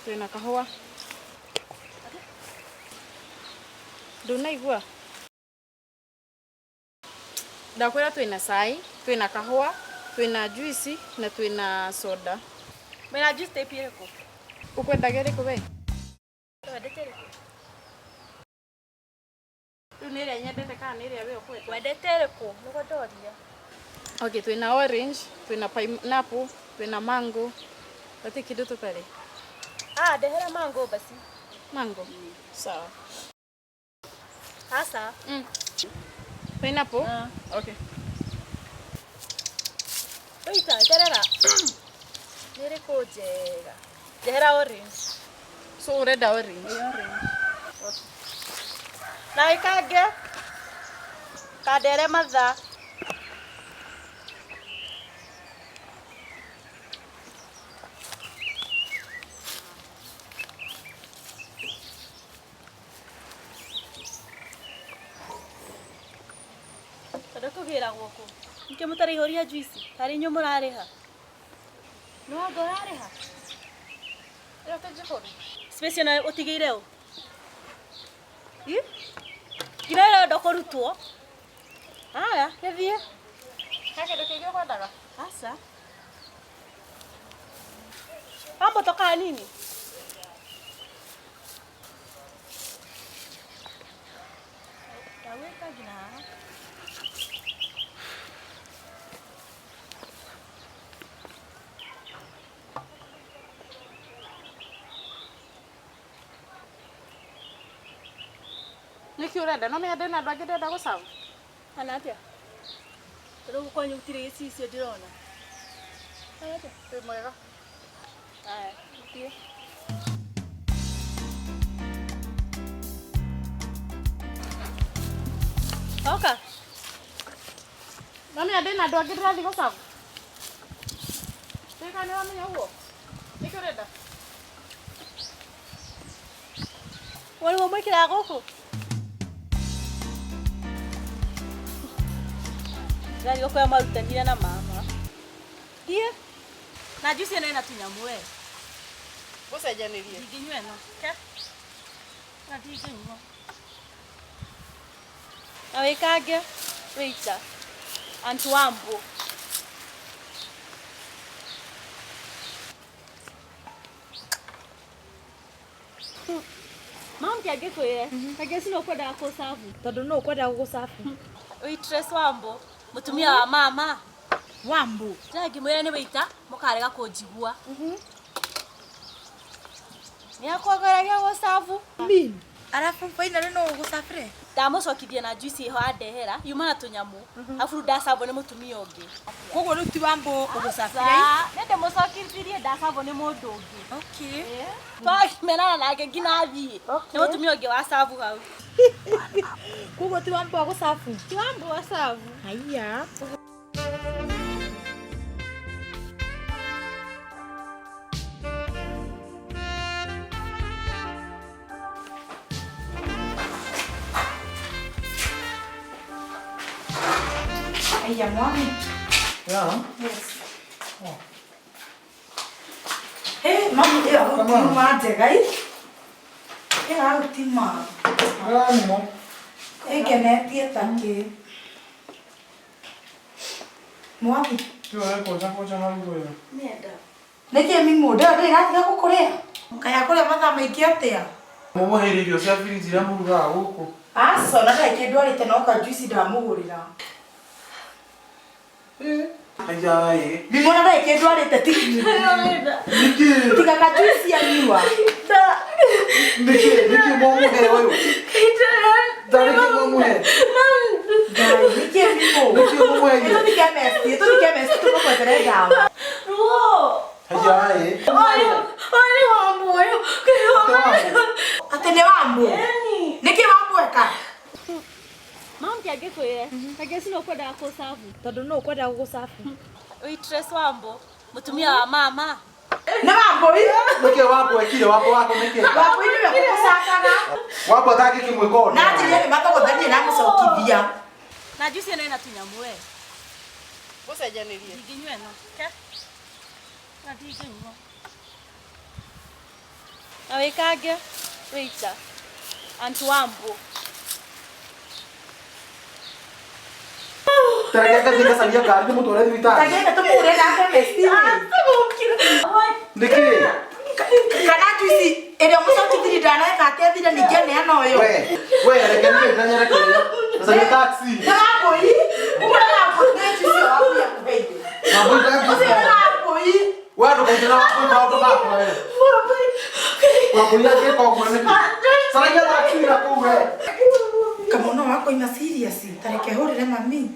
twĩna kahũa. Ndũnaigua? Ndakwĩra twĩna cai, twĩna kahũa, twĩna juice na twĩna soda. Mwĩna juice type ĩrĩkũ? Ũkwendaga ĩrĩkũ we? Wendete ĩrĩkũ? Rĩu nĩ ĩrĩa nyendete kana nĩ ĩrĩa we ũkwenda? Wendete ĩrĩkũ? Nĩguo ndoria. Okay, twĩna orange, twĩna pineapple, twĩna mango. Gũtirĩ kĩndũ tũtarĩ. Ah, ndehera mango basi. Mango. Sawa. Sasa. Pineapple? Okay. Wĩita, eterera. Nĩ ĩrĩkũ njega? Ndehera orange. So ũrenda orange? Ĩ orange. Okay. Na ĩkange. Kandere mathaa. Tondũ kũgĩragwo kũ? Nĩkĩo mũtaraihũria juice? Tarĩ inyuĩ mũrarĩha. Nĩ wanga ũrarĩha? Ĩyo ti njihũru. Space ĩno ũtigĩire ũ? Ĩ? Nginya ĩrenda kũrutwo. Haya, gĩthiĩ. He kĩndũ kĩngĩ ũkwendaga? Aca. Wamba toka hanini. Ndagwĩka nginya haha. Nĩkĩ ũrenda? No menya ndĩna andũ angĩ ndĩrenda gũcabu. Kana atĩa? Tondũ gũkũ kwanyu gũtirĩ gĩcicio ndĩrona. Kana atĩa? Wĩ mwega. Haya, thiĩ. Oka. No menya ndĩna andũ angĩ ndĩrathiĩ gũcabu. Ndĩka nĩ wamenya ũguo? Nĩkĩ ũrenda? Ũguo nĩguo mwĩkĩraga gũkũ? Ndĩrathiĩ gũkũrĩa marutanire na mama. Thiĩ. Na juice ĩno ĩna tũnyamũ we. Ngũcenjanĩrie. Ndingĩnyua ĩno. Ke. Na ndingĩnyua. Na wĩkange wĩita. Aunt Wambo. Mama angĩkwĩre, kaingĩ ci no ũkwendaga kũcabu. Tondũ nũ ũkwendaga gũgũcabu? Waitress Wambo, mũtumia wa mama. Wambo. Ndĩra ngĩmwĩra nĩ wĩita, mũkarega kũnjigua. Nĩ akwageragia gũcabu. Mean. Arabu finally no ũgũcabire? Ndamũcokithia na juice ĩho andehera, yuma na tũnyamũ. Arabu rĩu ndacabwo nĩ mũtumia ũngĩ. Koguo rĩu ti Wambo ũgũcabire? Nĩ ndĩmũcokithirie ndacabwo nĩ mũndũ ũngĩ. Okay. Twamenana nake nginya athiĩ. Nĩ mũtumia ũngĩ wa cabu hau. Koguo ti Wambo agũcabu? Ti Wambo wa cabu. Haiya. Haiya mwami. Yeah. Yes. Hey, mami ĩyo gũtima njega ĩ. Ĩyo gũtima. Nĩmo. Ĩngenetie ta kĩ. Mwami. Tiwe kũnja kũnja hau wega. Nĩenda. Nĩkĩ mimi ndĩyo ndĩrĩ ĩratiga gũkũrĩa? Kaĩ akũrĩa mathaa maingĩ atĩa? Mũmũheire irio cia biriji iria mũrugaga gũkũ. Aca, ona ndarĩ kĩndũ arĩte no ka juice ndamũgũrĩra. Ayaĩ. Mimona ndarĩ kĩndũ arĩte Nĩkĩ? tiga kajuici anyua. Nĩkĩ? Nĩkĩ mwamũhe ũyũ? Ndarĩ kĩ mwamũhe? Ngai, nĩkĩ mimo? Nĩkĩ mwamũhe? Ĩtũthi chemist, ĩtũthi chemist tũmũgwetere ndawa. Ruo. Ayaĩ. Oyo wambu oyo. Atĩ nĩ wambu? Nĩkĩ wambu eka? Mama angĩkwĩre reke ci no kwendaga kũcabu Tondũ nũ ũkwendaga gũgũcabu? Waitress Wambo mũtumia wa mama. Nĩ wambũi? Nĩkĩ wambu ekire? Wambu wako nĩkĩ? Wambũi nĩwe ũgũcakaga. Wambu atangĩkĩmwĩka ũndũ. Na njĩrire nĩ mathogothanie na mũcokithia. Na juice ĩno ĩna tũnyamũ we. Gũcenjanĩrie. Ndingĩnyua ĩno. Ke. Na ndingĩnyua. Na wĩkange waiter. Aunt Wambo. Tareke ngathiĩ ngacaria ngari ndĩmũtware thibitarĩ. Tagĩte tũmũgũre na chemist. Nĩkĩ? Kana juici ĩrĩa mũcokithirie ndaneka atĩ athire ningĩ aneana ũyũ. We, we reke niĩ ndanyerekeria. Ngacaria taxi. Nĩ wambũi? Ũgũre wambũi nĩ juici ĩyo wambũi akũheire. Wambũi Ũcio nĩ wambũi. We ndũkaingĩre wambũi maũndũ makwa we. Wambũi angĩka ũguo nĩkĩ? Caragia taxi na kũu we. Kamwana wakwa ima serious, tareke hũrĩre mami.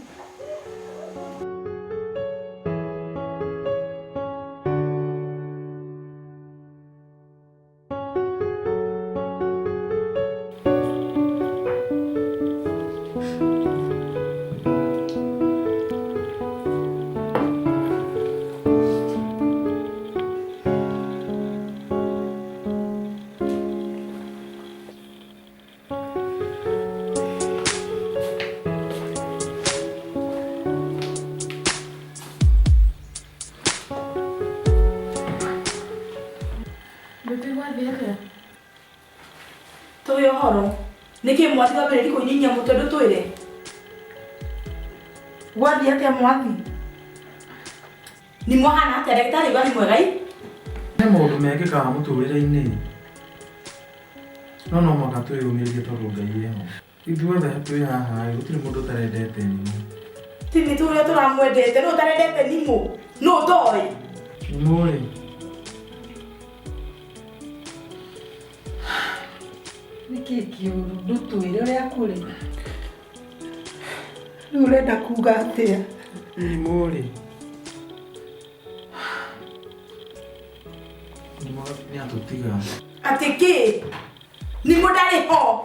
Tũĩ ũhoro nĩkĩ mwathi wambĩrĩria kũininia mũtwe ndũtwĩre gwathiĩ atĩa mwathi nĩ mwahana atĩa ndagĩtarĩ auga nĩ mwega i He maũndũ mekĩkaga mũtũrĩre-inĩ no no mũhaka twĩyũmĩrĩrie tondũ Ngai eho. Ithuothe twĩ haha ĩ, gũtirĩ mũndũ ũtarendete Nimũ. Ti nĩ tũrĩa tũramwendete nũ ũtarendete Nimũ nũ ũtoĩ Nimũ rĩ Nĩkĩ kĩũru ndũtwĩre ũrĩa kũrĩ rĩu ũrenda kuga atĩa Nimũ rĩ Nimũ nĩ atũtiga. Atĩ kĩ Nimũ ndarĩ ho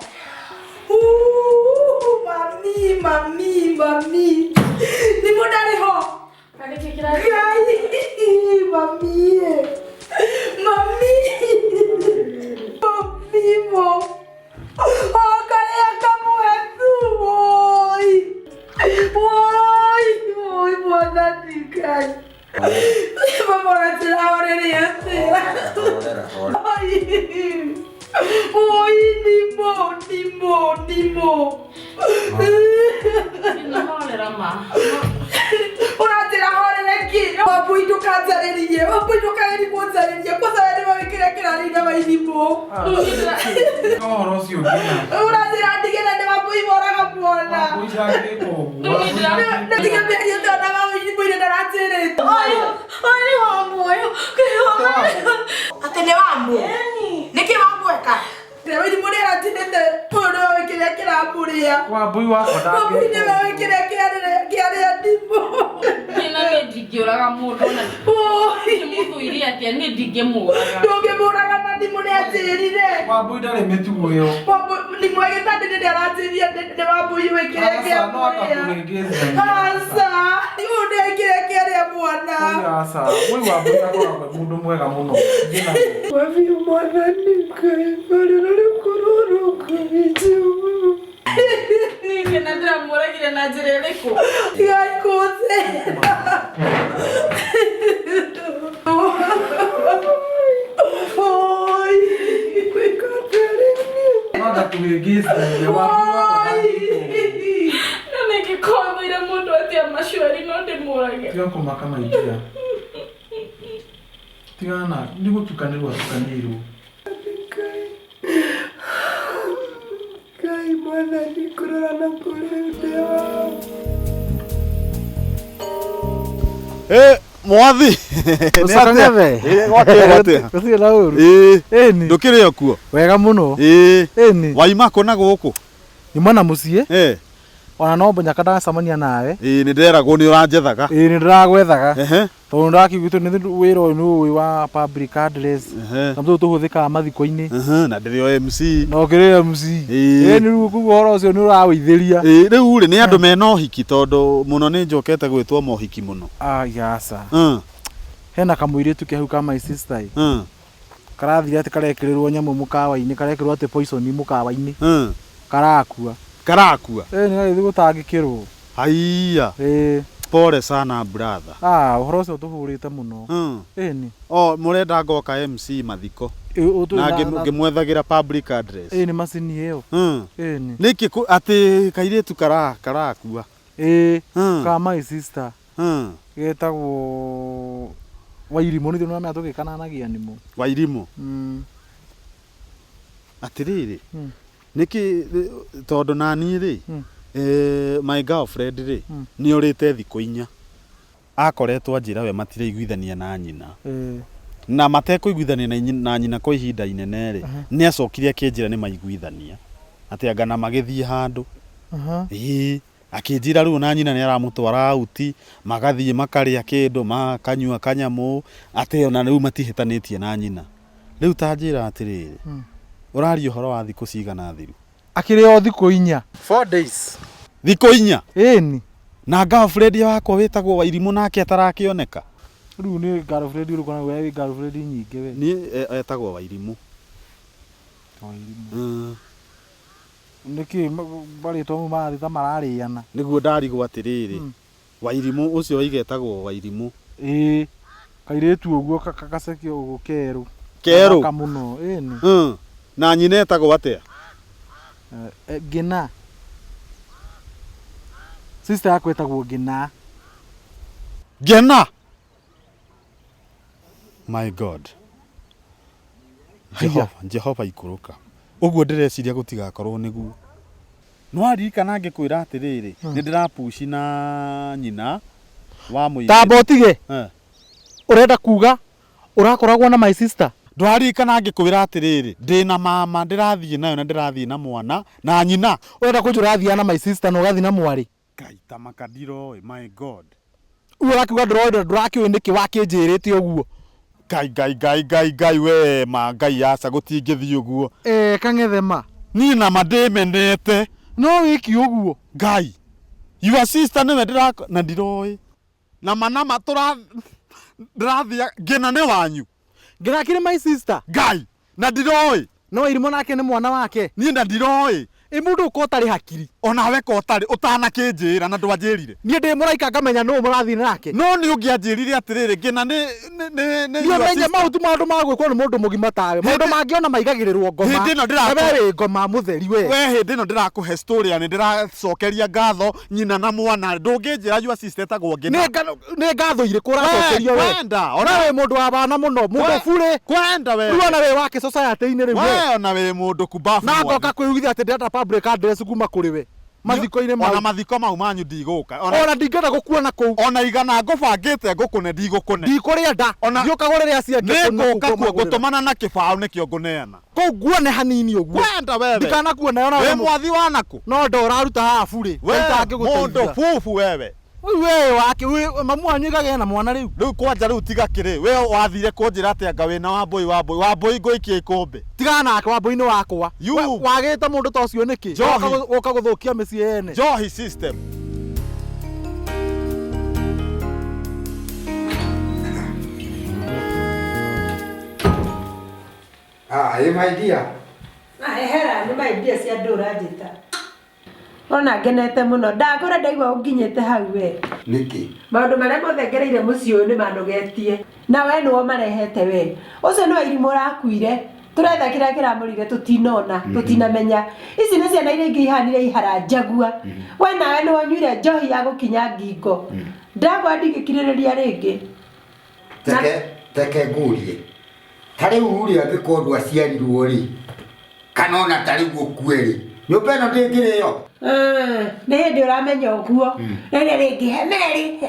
Uu, mami mami mami Nimũ ndarĩ ho Ngai mami mami mami mo karĩa kamũhe thumu woi woi woi mwathani Ngai mama ũratĩrahorere atĩa Oi, Nimũ, Nimũ, Nimũ. Ndinahorera ma. Ũranjĩra horere kĩ? Wambũi ndũkanjarĩrie, wambũi ndũkagerie kũnjarĩria kwanza we nĩwe wĩkĩre kĩrarĩ-inĩ wa irimũ. Ũhoro ũcio nginya. Ũranjĩra ndige na nĩ wambũi moraga mwana. Wambũi ndangĩka ũguo. Ndige mĩario ta ona wambũi ndaranjĩrĩte. Oyo Wambo oyo. Atĩ nĩ wambũ? Nĩkĩ wambũ eka? Irimũ nĩ aranjĩrĩte ũyũ nĩwe wĩkĩre kĩramũrĩa. Wambũi wakwa Wambũi ndangĩka nĩwe wĩkĩre kĩarĩa ndimũ. Niĩ na niĩ ndingĩũraga mũndũ na ndĩmũthũire atĩa niĩ ndingĩmũraga. Ndũngĩmũraga na ndimũ nĩ anjĩrire. Wambũi ndarĩ mĩtugo ĩyo. Ndimũ agĩtandĩ nĩ aranjĩrire nĩ wambũi wĩkĩre Aca, no kĩamũrĩa. akakũhĩngĩcithania. Aca, ũyũ nĩ ekĩre kĩarĩa mwana. Aca, woi Wambũi akoragwo e mũndũ mwega mũno. Thiĩ nake. Wabiũ mwathani Ngai barĩra rĩkũrũrũka Niĩ na ndĩramũragire na njĩra ĩrĩkũ? Tigai kũnjĩra. Oi, No akakũhĩngĩcithania. Wambũi wakwa ndangĩka ũguo. Na nĩngĩkorwo thũire mũndũ atĩa macuari no ndĩmũrage. Tiga kũmaka maidia. Tigana na nĩ gũtukanĩrwo atukanĩirwo. Ngai mwathani kũrora na kũrĩ ndĩ wao. Eh, mwathi. Nĩ atĩa? Eh, gwatĩa gwatĩa? Gũtirĩ na ũru. Ĩĩ. Ĩni. Ndũkĩrĩ o kuo? Wega mũno. Ĩĩ. Ĩni. Waima kũ na gũkũ? Nyuma na mũciĩ. Eh. Ona no mũnyaka ndacemania nawe. Ĩĩ nĩ nderagwo nĩ ũranjethaga. Ĩĩ nĩ ndĩragwethaga. Ehe. Tondũ ndakĩiguĩte nĩ wĩra ũyũ nĩ ũĩ wa public address. Ehe. Na tũtũ tũhũthĩkaga mathiko-inĩ. Ehe, na ndĩrĩ o MC. Na ũkĩrĩ MC. Ĩĩ. Ĩni rĩu koguo ũhoro ũcio nĩ ũrawĩithĩria. Ĩĩ rĩu rĩ nĩ andũ mena ũhiki tondũ mũno nĩ njokete gwĩtwo mohiki mũno. Ah, yaca. Mm. Hena kamũirĩtu ke hau ka my sister ĩ. Mm. Karathire atĩ karekĩrĩrwo nyamũ mũkawa-inĩ, karekĩrwo atĩ poison mũkawa-inĩ. Mm. Karakua. Karakua. Ĩĩ nĩ gagĩthiĩ gũtangĩkĩrwo. Haiya. Ĩĩ. Pole sana brother. Ah, ũhoro ũcio ũtũhũrĩte mũno. Mm. Ĩni. O mũrenda ngoka MC mathiko. Ĩ, ũtũ- Na na- na- ngĩmwethagĩra public address. Ĩĩ nĩ macini ĩyo. Mm. Ĩni. Nĩkĩ atĩ kairĩtu karakua? Ĩĩ. Mm. Ka my sister. Mm. Getagwo Wairimũ nĩ nĩũramenya tũgĩkananagia nĩmo. Wairimũ. Mm. Atĩrĩrĩ. Mm. Nĩkĩ tondũ naniĩ rĩ Mm. my girlfriend rĩ Mm. nĩ orĩte thikũ inya akoretwo anjĩra we matiraiguithania na nyina Ĩĩ. na matekũiguithania na nyina kwa ihinda inene rĩ Aha. nĩ acokire akĩnjĩra nĩ maiguithania atĩ anga na magĩthiĩ handũ Aha. ĩĩ akĩnjĩra rĩu na nyina nĩ aramũtwara auti magathiĩ makarĩa kĩndũ makanyua kanyamũ atĩ ona rĩu matihĩtanĩtie na nyina rĩu ta njĩra atĩrĩrĩ Mm. ũraria ũhoro wa thikũ cigana thiru Akĩrĩ o thikũ inya. 4 days. Thikũ inya? Ĩni. Na girlfriend wakwa wĩtagwo Wairimũ nake atarakĩoneka? Rĩu nĩ girlfriend ũrĩkũ na we wĩ girlfriend nyingĩ we. Niĩ etagwo Wairimũ. Wairimũ. Mm. Nĩkĩ marĩtwa mau marathiĩ ta mararĩana? Nĩguo ndarigwo atĩrĩrĩ Mm. Wairimũ ũcio waiga etagwo Wairimũ. Ĩĩ. Kairĩtu ũguo gaceke ũguo kerũ. Kerũ? Gathaka mũno. Ĩni. Mm. Na nyina etagwo atĩa? Ngĩna. Sister yakwa ĩtagwo Ngĩna. Ngĩna? My God. Jehova, Jehova ikũrũka. Ũguo ndĩreciria gũtigakorwo nĩguo. Nĩwaririkana ngĩkwĩra atĩrĩrĩ, nĩ ndĩrapuci na nyina wa mũirĩtu. Tamba ũtige. Eh. Ũrenda kuga ũrakoragwo na my sister? Ndwaririkana ngĩkwĩra atĩrĩrĩ, ndĩna mama ndĩrathiĩ nayo na ndĩrathiĩ na mwana na nyina. Ũrenda kũnjĩra ũrathiaga na my sister na ũgathiĩ na mwarĩ? Ngai ta makadiroĩ, my God. Ũguo ũrakiuga ndũroĩ ndũrakĩũĩ nĩkĩ wakĩnjĩrĩte ũguo. Ngai Ngai Ngai Ngai Ngai we ma Ngai aca gũtingĩthiĩ ũguo. Eh, kang'ethe ma. Niĩ nama ndĩmenete. No wĩki ũguo. Ngai. Your sister nĩwe ndĩra na ndiroĩ. Nama nama tũra ndĩrathiĩ ngĩna nĩ wanyu. Ngĩna akĩrĩ my sister. Ngai na ndiroĩ. No Wairimũ nake nĩ mwana wake. Niĩ na ndiroĩ. Ĩ mũndũ ũko ũtarĩ hakiri. Onawe ko ũtarĩ ũtanakĩnjĩra na ndwanjĩrire. Niĩ ndĩ mũraika ngamenya nũ mũrathiĩ nake. No nĩ ũngĩanjĩrire atĩrĩrĩ ngĩna nĩ nĩ nĩ Niĩ your menye sister. mau ti maũndũ ma gwĩkwo nĩ mũndũ mũgima tawe. Maũndũ mangĩ ona maigagĩrĩrwo ngoma. Hĩndĩ ĩno ndĩrakũ- Na we wĩ ngoma mũtheri we. We hĩndĩ ĩno ndĩrakũhe story na nĩndĩracokeria ngatho nyina na mwana ndũngĩnjĩra your sister etagwo Ngĩna. Nĩ ngatho irĩkũ ũracokerio we? Kwenda, Ona wĩ mũndũ wa bana mũno, mũndũ burĩ. Kwenda we. Rĩu ona wĩ wake society-inĩ rĩu we. We ona wĩ mũndũ kumbabu. Na mwathi. ngoka kwĩiguithia atĩ ndĩrenda public address kuma kũrĩ we. Mathiko-inĩ mau. Ona mathiko mau manyu ndigũka. Ona ndingĩenda gũkuona kũu. Ona igana ngũbangĩte ngũkũne ndigũkũne. Ndikũrĩa nda. Ona Thiĩ ũkagũrĩre acio angĩ Nĩ kũu na kũu ngũka kuo kũmagũrĩra. ngũtũmana na kĩbaũ nĩkĩo ngũneana. Kũu nguone hanini ũguo. Kwenda wewe. Ndikanakuona ona Wĩ mwathi wa nakũ? No ndo ũraruta haha burĩ. We Itangĩgũteithia. mũndũ bubu wewe. Rĩu we wake we mamu wanyu ĩkagĩa na mwana rĩu. Rĩu kwanja rĩu tiga kĩrĩ we wathire kũnjĩra atĩ anga wĩna wambũi wambũi wambũi ngũikie ikũmbĩ. Tigana nake wambũi-inĩ wakwa. You. Wagĩte mũndũ ta ũcio nĩkĩ? Njohi. Woka gũthũkia mĩciĩ ene. Njohi system. Ah, ĩ my dear. Na hera nĩ my dear cia andũ ũranjĩta. Ona ngenete mũno ndakũra ndaigua ũnginyĩte hau we. Nĩkĩ? Maũndũ marĩa mothe ngereire mũciĩ ũyũ nĩ manogetie. Na we nĩwe ũmarehete we. Ũcio nĩ Wairimũ ũrakuire. Tũretha kĩrĩa kĩramũrire tũtinona, tũtinamenya. Ici nĩ ciana iria ingĩ ihanire ihara njagua. We nawe nĩwe ũnyuire njohi ya gũkinya ngingo. Ndakwa ndingĩkirĩrĩria rĩngĩ. Teke teke ngũrie. Ta rĩu rĩ angĩkorwo ndwaciarirwo rĩ kana ona ta rĩu ũkue rĩ nyũmba ĩno ndĩngĩrĩo. Nĩ hĩndĩ ũramenya ũguo. Rĩrĩa rĩngĩ he Mary.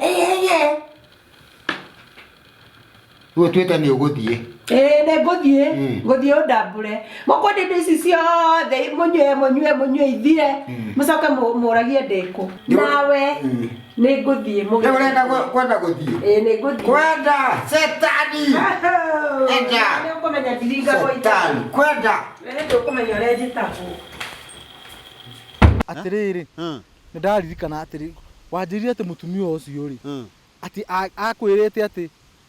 Rĩu ũtuĩte nĩ ũgũthiĩ. Ĩĩ nĩ ngũthiĩ, ngũthiĩ ũndambũre. Mũkwenda indo ici ciothe mũnyue mũnyue mũnyue ithire, mũcoke mũragie ndĩkũ. Nawe nĩ ngũthiĩ Rĩu ũrenda kwenda gũthiĩ? Ĩĩ nĩ ngũthiĩ. Kwenda setani. Enda. Nĩ ũkũmenya ndiringagwo Setani kwenda. Nĩ ndũkũmenya ũrĩa njĩtagwo. Atĩrĩrĩ, nĩ ndaririkana atĩrĩ, wanjĩrire atĩ mũtumia ũcio rĩ, atĩ akwĩrĩte atĩ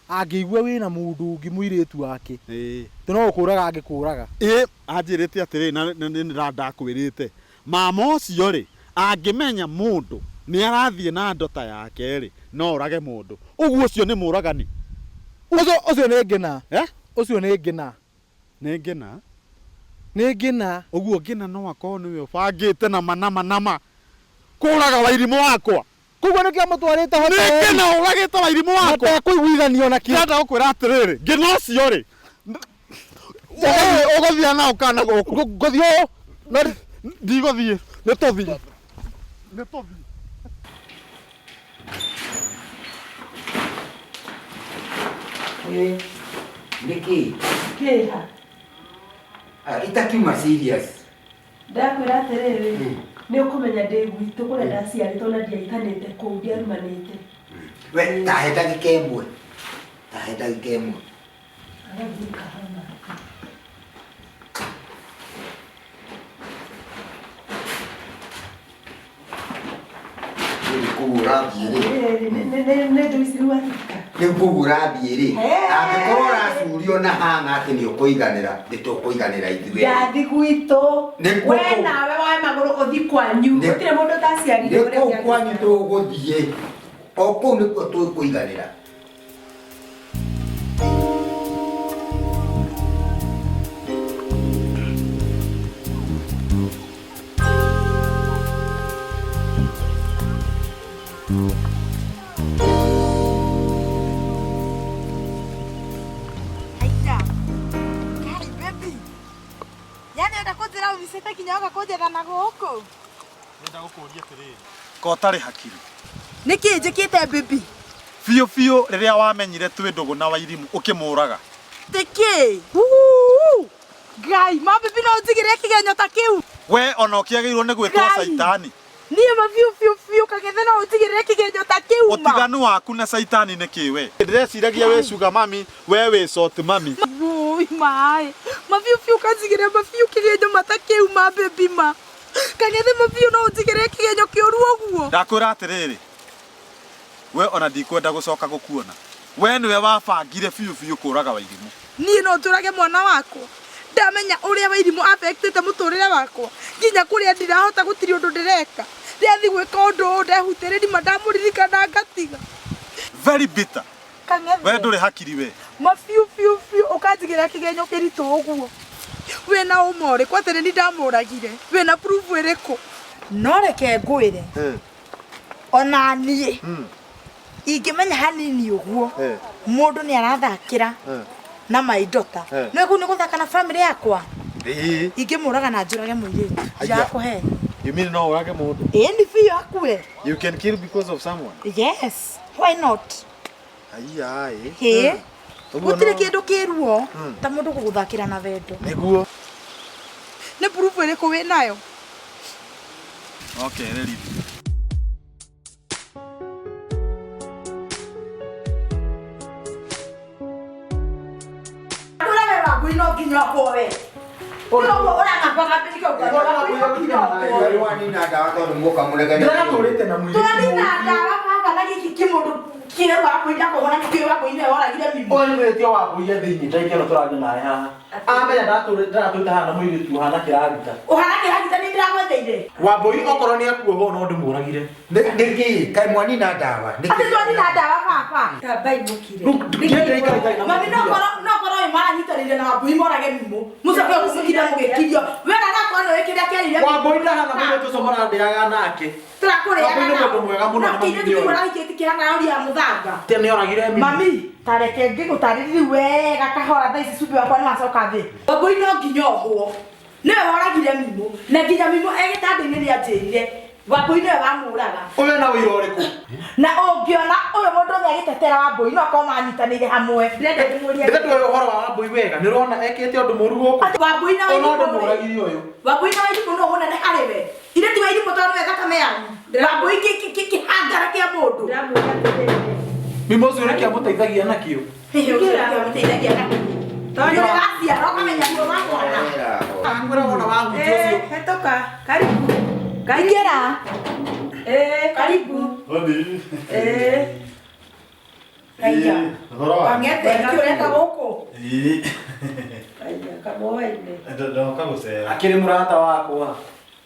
angĩigua wĩna mũndũ ũngĩ mũirĩtu wake, atĩ no gũkũraga angĩkũraga. Ĩ anjĩrĩte atĩrĩ na nĩ ndakwĩrĩte mama ũcio rĩ angĩmenya mũndũ nĩ arathiĩ na ndota yake rĩ no orage mũndũ ũguo ũcio nĩ mũragani. Ũcio ũcio nĩ ngĩna. Eh? Ũcio nĩ ngĩna. Nĩ ngĩna. Nĩ ngĩna. Ũguo ngĩna no akorwo nĩwe ũbangĩte nama nama nama kũraga wairimũ wakwa. Koguo nĩkĩo mũtwarĩte hoteli. Nĩ ngĩna ũragĩte wairimũ wakwa. Matekũiguithanio na kĩ. Ndĩrenda gũkwĩra atĩrĩrĩ ngĩna ũcio rĩ ũgũthiĩ na ũkana gũkũ. Ngũthiĩ ũũ. Ndigũthiĩ. Nĩ tũthiĩ. Nĩ tũthiĩ. Nĩkĩ? Kĩha. Itakiuma serious. Ndakwĩra atĩrĩrĩ, nĩ ũkũmenya ndĩ gwitũ kũrĩa ndaciarĩtwo na ndiaitanĩte kũu ndiarumanĩte. We tahe ndagĩka ĩmwe. Tahe ndagĩka ĩmwe. Rĩu kũu ũrathiĩ rĩ. Nĩ indo ici rĩu wathika. Rĩu kũu ũrathiĩ rĩ. Angĩkorwo ũracurio na hang'a atĩ nĩ ũkũiganĩra, nĩ tũkũiganĩra ithuĩ. Ndathi gwitũ. Nĩ We kũu. nawe woe magũrũ ũthi kwanyu. Nĩ- Gũtirĩ mũndũ ũtaciarire Nĩ ũrĩa kũu ũngĩ kwanyu tũgũthiĩ. O kũu nĩkuo tũkũiganĩra. Haija. Kai baby. Yaani enda kunjira umicite kinya oka kunjetha na gũkũ. Ndĩrenda gũkũria atĩrĩrĩ ko ũtarĩ hakiri. Nĩkĩ njĩkĩte baby? Biũ biũ rĩrĩa wamenyire twĩ ndũgũ na wairimũ ũkĩmũraga. Tĩkĩ? Huu. Ngai, ma baby no ũnjigĩre kĩgenyo ta kĩu. We ona ũkĩagĩrĩirwo nĩ gwĩtwo Ngai. caitani. Niĩ ma biũ biũ biũ kagethe no ũnjigĩrĩre kĩgenyo ta kĩu ma. Ũtiganu waku na caitani nĩ kĩ we? Ndĩreciragia wĩ sugar mami, we wĩ short mami. Woi maĩ. Ma biũ biũ kanjigĩre ma biũ kĩgenyo ma ta kĩu ma baby ma. Kagethe ma biũ no ũnjigĩrĩre kĩgenyo kĩũru ũguo. Ndakwĩra atĩrĩrĩ we ona ndikwenda gũcoka gũkuona. We nĩwe wabangire biũ biũ kũraga wairimũ. Niĩ no njũrage mwana wakwa. Ndamenya ũrĩa wairimũ affectĩte mũtũrĩre wakwa nginya kũrĩa ndirahota gũtirĩ ũndũ ndĩreka. Ndĩrathiĩ gwĩka ũndũ ũyũ ndehutĩrĩria ma ndamũririkana ngatiga. Very bitter. Kang'ethe. We ndũrĩ hakiri we. Ma biũ biũ biũ ũkanjigĩra kĩgenyo kĩritũ ũguo. Wĩna ũma ũrĩkũ atĩ nĩ niĩ ndamũragire? Wĩna proof ĩrĩkũ? No reke ngwĩre ona niĩ ingĩmenya hanini ũguo mũndũ nĩ arathakĩra na maindota nĩ kũu nĩ gũthaka na family yakwa Ĩĩ. ingĩmũraga na njũrage mũirĩtu Aya. ndirakũhe You mean no ũrage mũndũ? ĩĩ nĩ biũ akue. You can kill because of someone. Yes, why not? Aiya ĩ. Ĩĩ. Ũguo Gũtirĩ no- kĩndũ kĩruo ta mũndũ gũgũthakĩra na wendo. Nĩguo. Nĩ proof ĩrĩkũ wĩ nayo? Okay, rĩrĩ. Kũra we wangui no nginya ũkwo we. Ũguo ũrang'akwang'ambĩrĩria ũguo. Wanina ndawa tondũ muoka mũregane. Ndĩratũrĩte na mũirĩtu. Tũranina ndawa baba na gĩkĩ kĩmũndũ kĩrĩa wakũinda kũhona nĩkĩo wakũinda woragire mimũ. Ũyũ nĩ wĩtio wambũire thĩinĩ ndagĩka ĩno tũraria nawe haha. Amenya ndĩratũrĩte haha na mũirĩtu ũhana kĩragita. Ũhana kĩragita nĩ ndĩragwetheire. Wambũi okorwo nĩ akuohwo no ndĩmũragire. Nĩkĩ? Kaĩ mwanina ndawa? Atĩ twanina ndawa baba. Tambai mũkire. Mami no korwo no korwo ũyũ maranyitanĩire na wambui morage mimũ. Mũcoke mũkire mũgĩkirio. We na nakorwo nĩũĩ kĩrĩa kĩarire. Wambũi ndahana mũirĩtu ũcio mũrandĩaga nake. Tũrakũrĩaga Wambũi nĩ mũndũ mwega mũno Na na kĩirĩtu mami kĩu ũrahikĩtie kĩhana rori ya mũthanga. Te nĩ oragire mimi. Mami, tareke ngĩgũtarĩrie rĩu wega kahora thaa ici cumbĩ wakwa nĩ wacoka thĩ. Wambui no nginya ohwo. Nĩwe woragire mimũ na nginya mimũ e gĩtanda-inĩ nĩanjĩrire Wambui nĩwe wamũraga. Ũyũ na ũira ũrĩkũ? Na ũngĩona ũyũ mũndũ ũmwe agĩtetera Wambui no akorwo manyitanĩire hamwe. Ndĩrenda ndĩmũrie. Ndĩrenda tuoe ũhoro wa Wambui wega. Nĩ ũrona ekĩte ũndũ mũru gũkũ. Atĩ Wambui na Ona ũndũ Wairimũ rĩ. mũragiri ũyũ. Wambui na Wairimũ nũ mũnene harĩ we? Ithe ti Wairimũ tondũ nĩwe thakame yanyu. Wambui kĩhangara kĩa mũndũ. Mimo ũcio nĩkĩ amũteithagia nakĩo? Hihi ũcio nĩkĩ amũteithagia nakĩo? Tondũ nĩ waciara ũkamenya ruo rwa mwana. Ngwĩra wona wahutia ũcio. Hetoka, karibu. Ingĩra. Eh, karibu. Hodi. Eh. Haiya. Ũhoro wa? Wang'ethe, nĩkĩ ũreka gũkũ? Ĩĩ. Haiya, kamoa-inĩ. Ndoka gũcera. Akĩrĩ mũrata wakwa.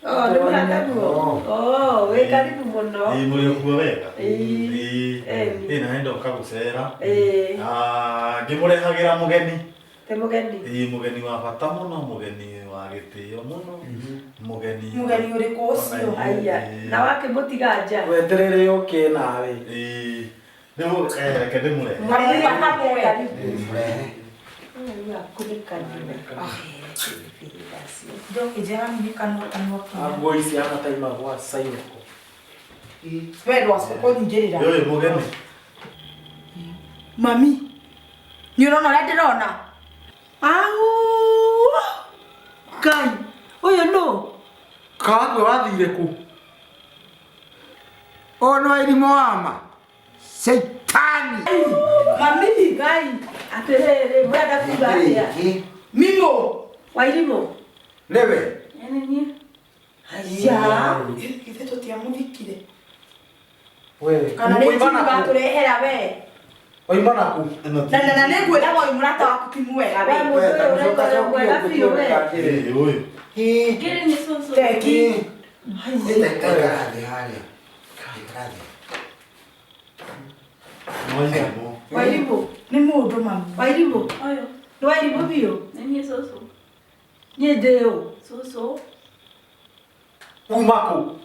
Oh, nĩ mũrataguo. Oh, wĩ karibu mũno. Ĩĩ mũrĩ okuo wega? Ĩĩ. Ĩĩ. Ĩĩ na nĩ ndoka gũcera. Ĩĩ. Na ngĩmũrehagĩra mũgeni. Te mũgeni. Ĩĩ mũgeni wa bata mũno, mũgeni wa gĩtĩo mũno, mũgeni. Mũgeni ũrĩkũ ũcio? Haiya, na wakĩmũtiga nja. Weterere ũke nawe. Ĩĩ. Nĩ reke ndĩmũrehe. Mũgeni wa hamwe. Njoki njega nĩ kanua kanua kinya. Nguo ici hana taima gwa sainoko. We ndwacoka kũnyingĩrĩra. Ũyũ mũgeni. Mami, nĩ ũrona ũrĩa ndĩrona? Au! Ngai, ũyũ nũ? Kawakwe wathire kũ? Ũyũ nĩ Wairimũ wama. Shaitani. Mami, Ngai, atĩrĩrĩ, mũrenda kuga atĩa? Mimo. Wairimũ. Nĩwe. Haiya. Ithe tũtiamũthikire. We. Kana nĩ Waima njini nakũ? watũrehera we. Waima nakũ? Na na na nĩngwĩra ũyũ mũrata waku ti mwega we. We mũndũ ũyũ ũraigua mwega biũ we. Ĩĩ ũyũ. Ngĩrĩ nĩ cũcũ. Teki. Ikara thĩ harĩa. Ikara thĩ. Wairimũ. Wairimũ. Nĩ mũndũ mami. Wairimũ. Ũyũ. Nĩ Wairimũ biũ? Nĩ niĩ cũcũ. Niĩ ndĩ ũ? Cũcũ. Uma kũ?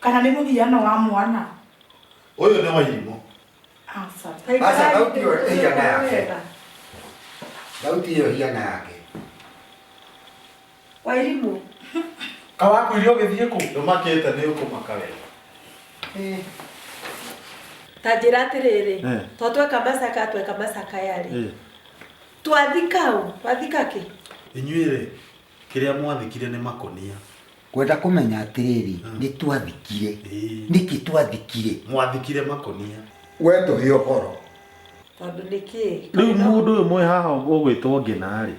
Kana nĩ mũhiano wa mwana. Ũyũ nĩ Wairimũ. Aca. Aca, thauti ĩyo ĩhiana yake. Thauti ĩyo ĩhiana yake. Wairimũ. Kawakwĩire ũgĩthiĩ kũ? Ndũmakĩte nĩ ũkũmaka wega. Ta njĩra atĩrĩrĩ, Eh. to tweka macaka tweka macakaya rĩ. Ĩĩ. Twathika ũ? Twathika kĩ? Inyuĩ rĩ, kĩrĩa mwathikire nĩ makonia. Kwenda kũmenya atĩrĩrĩ, nĩ twathikire. Nĩkĩ twathikire? Mwathikire makonia. We tũhe ũhoro. Tondũ nĩkĩ? Rĩu mũndũ ũyũ mwĩ haha ũgwĩtwo Ngĩna rĩ,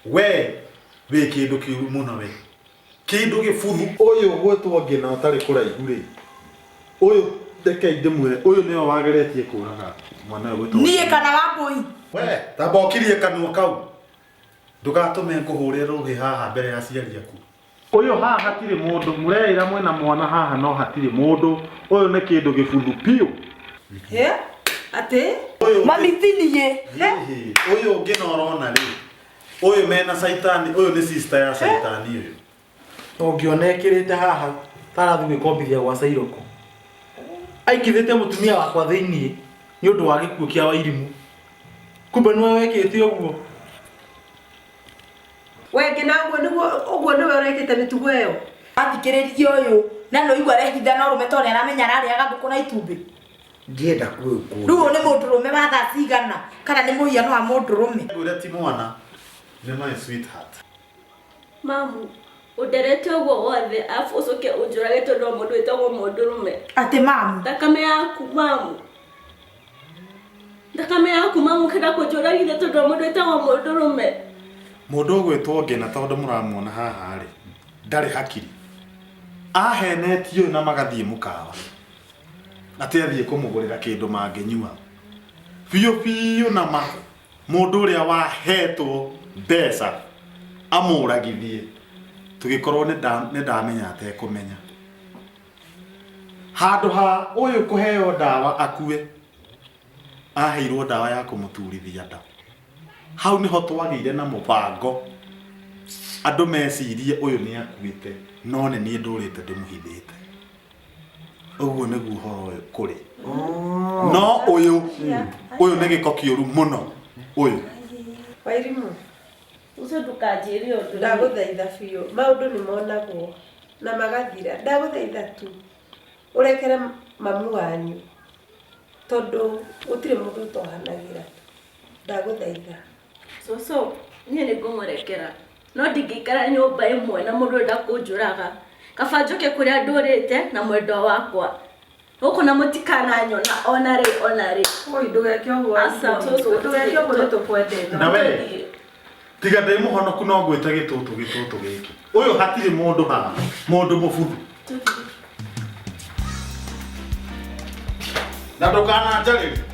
we wĩ kĩndũ kĩũru mũno we. Kĩndũ gĩbuthu. Ũyũ ũgwĩtwo Ngĩna ũtarĩ kũraihu rĩ, ũyũ reke ndĩmwĩre, ũyũ nĩwe wageretie kũraga mwana ũyũ ũgwĩtwo Niĩ kana Wambui. We, tamba ũkirie kanua kau. Ndũgatũme ngũhũre rũhĩ haha mbere ya aciari aku. Ũyũ haha hatirĩ mũndũ, mũreĩra mwĩna mwana haha no hatirĩ mũndũ. Ũyũ nĩ kĩndũ gĩbuthu biũ. Hĩ? Atĩ? Mami ti niĩ. Hihi, ũyũ ũngĩ na ũrona rĩ, ũyũ mena caitani, ũyũ nĩ sister ya caitani ũyũ. Ũngĩona ĩkĩrĩte haha tarathiĩ gwĩkombithia gwa Cairoko. Aikithĩte mũtumia wakwa thĩiniĩ nĩ ũndũ wa gĩkuũ kĩa Wairimũ. Kumbe nĩwe wekĩte ũguo. We Ngĩna ũguo nĩguo ũguo nĩwe ũrekĩte mĩtugo ĩyo. Athikĩrĩria ũyũ na no igua arehitha na ũrũme tondũ nĩaramenya ararĩaga ngũkũ na itumbĩ. Ndienda kwĩũkũria. Rĩu ũyũ nĩ mũndũrũme wa thaa cigana kana nĩ mũhiano wa mũndũrũme? Ngwĩre ti mwana, nĩ my sweetheart. Mamu, ũnderete ũguo wothe arabu ũcoke ũnjũrage tondũ wa mũndũ wĩtagwo mũndũrũme. Atĩ mamu? Thakame yaku mamu. Thakame yaku mamu ũkenda kũnjũragithia tondũ wa mũndũ wĩtagwo mũndũrũme. Mũndũ ũgwĩtwo Ngĩna tondũ mũramuona haha rĩ, ndarĩ hakiri. Ahenetio ũyũ na magathiĩ mũkawa. Atĩ athiĩ kũmũgũrĩra kĩndũ mangĩnyua. Biũ biũ na ma, mũndũ ũrĩa wahetwo mbeca amũragithie. Tũgĩkorwo nĩ ndamenya atekũmenya. Handũ ha ũyũ kũheo ndawa akue, aheirwo ndawa ya kũmũturithia nda. Hau nĩho twagĩire na mũbango. Andũ mecirie ũyũ nĩ akuĩte, no nĩ niĩ ndũrĩte ndĩmũhithĩte. Ũguo nĩguo ũhoro ũyũ kũrĩ. No ũyũ, ũyũ nĩ gĩko kĩũru mũno. Ũyũ. Wairimũ. Ũcio ndũkanjĩre ũndũ. Ndagũthaitha biũ. Maũndũ nĩ monagwo. Na magathira. Ndagũthaitha tu ũrekere mamu wanyu tondũ gũtirĩ mũndũ ũtohanagĩra. Ndagũthaitha. Cũcũ, niĩ nĩ ngũmũrekera no ndingĩikara nyũmba ĩmwe na mũndũ ũrenda kũnjũraga. Kaba njũke kũrĩa ndũrĩte na mwendwa wakwa. Gũkũ na mũtikananyona ona rĩ ona rĩ. Oi, ndũgeke ũguo. Aca, cũcũ, Ndũgeke ũguo nĩ tũkwendete. Na we tiga ndĩ mũhonoku no ngwĩte gĩtũtũ gĩtũtũ gĩkĩ. Ũyũ hatirĩ mũndũ haha, mũndũ mũbuthu. Na ndũkananjarĩrie.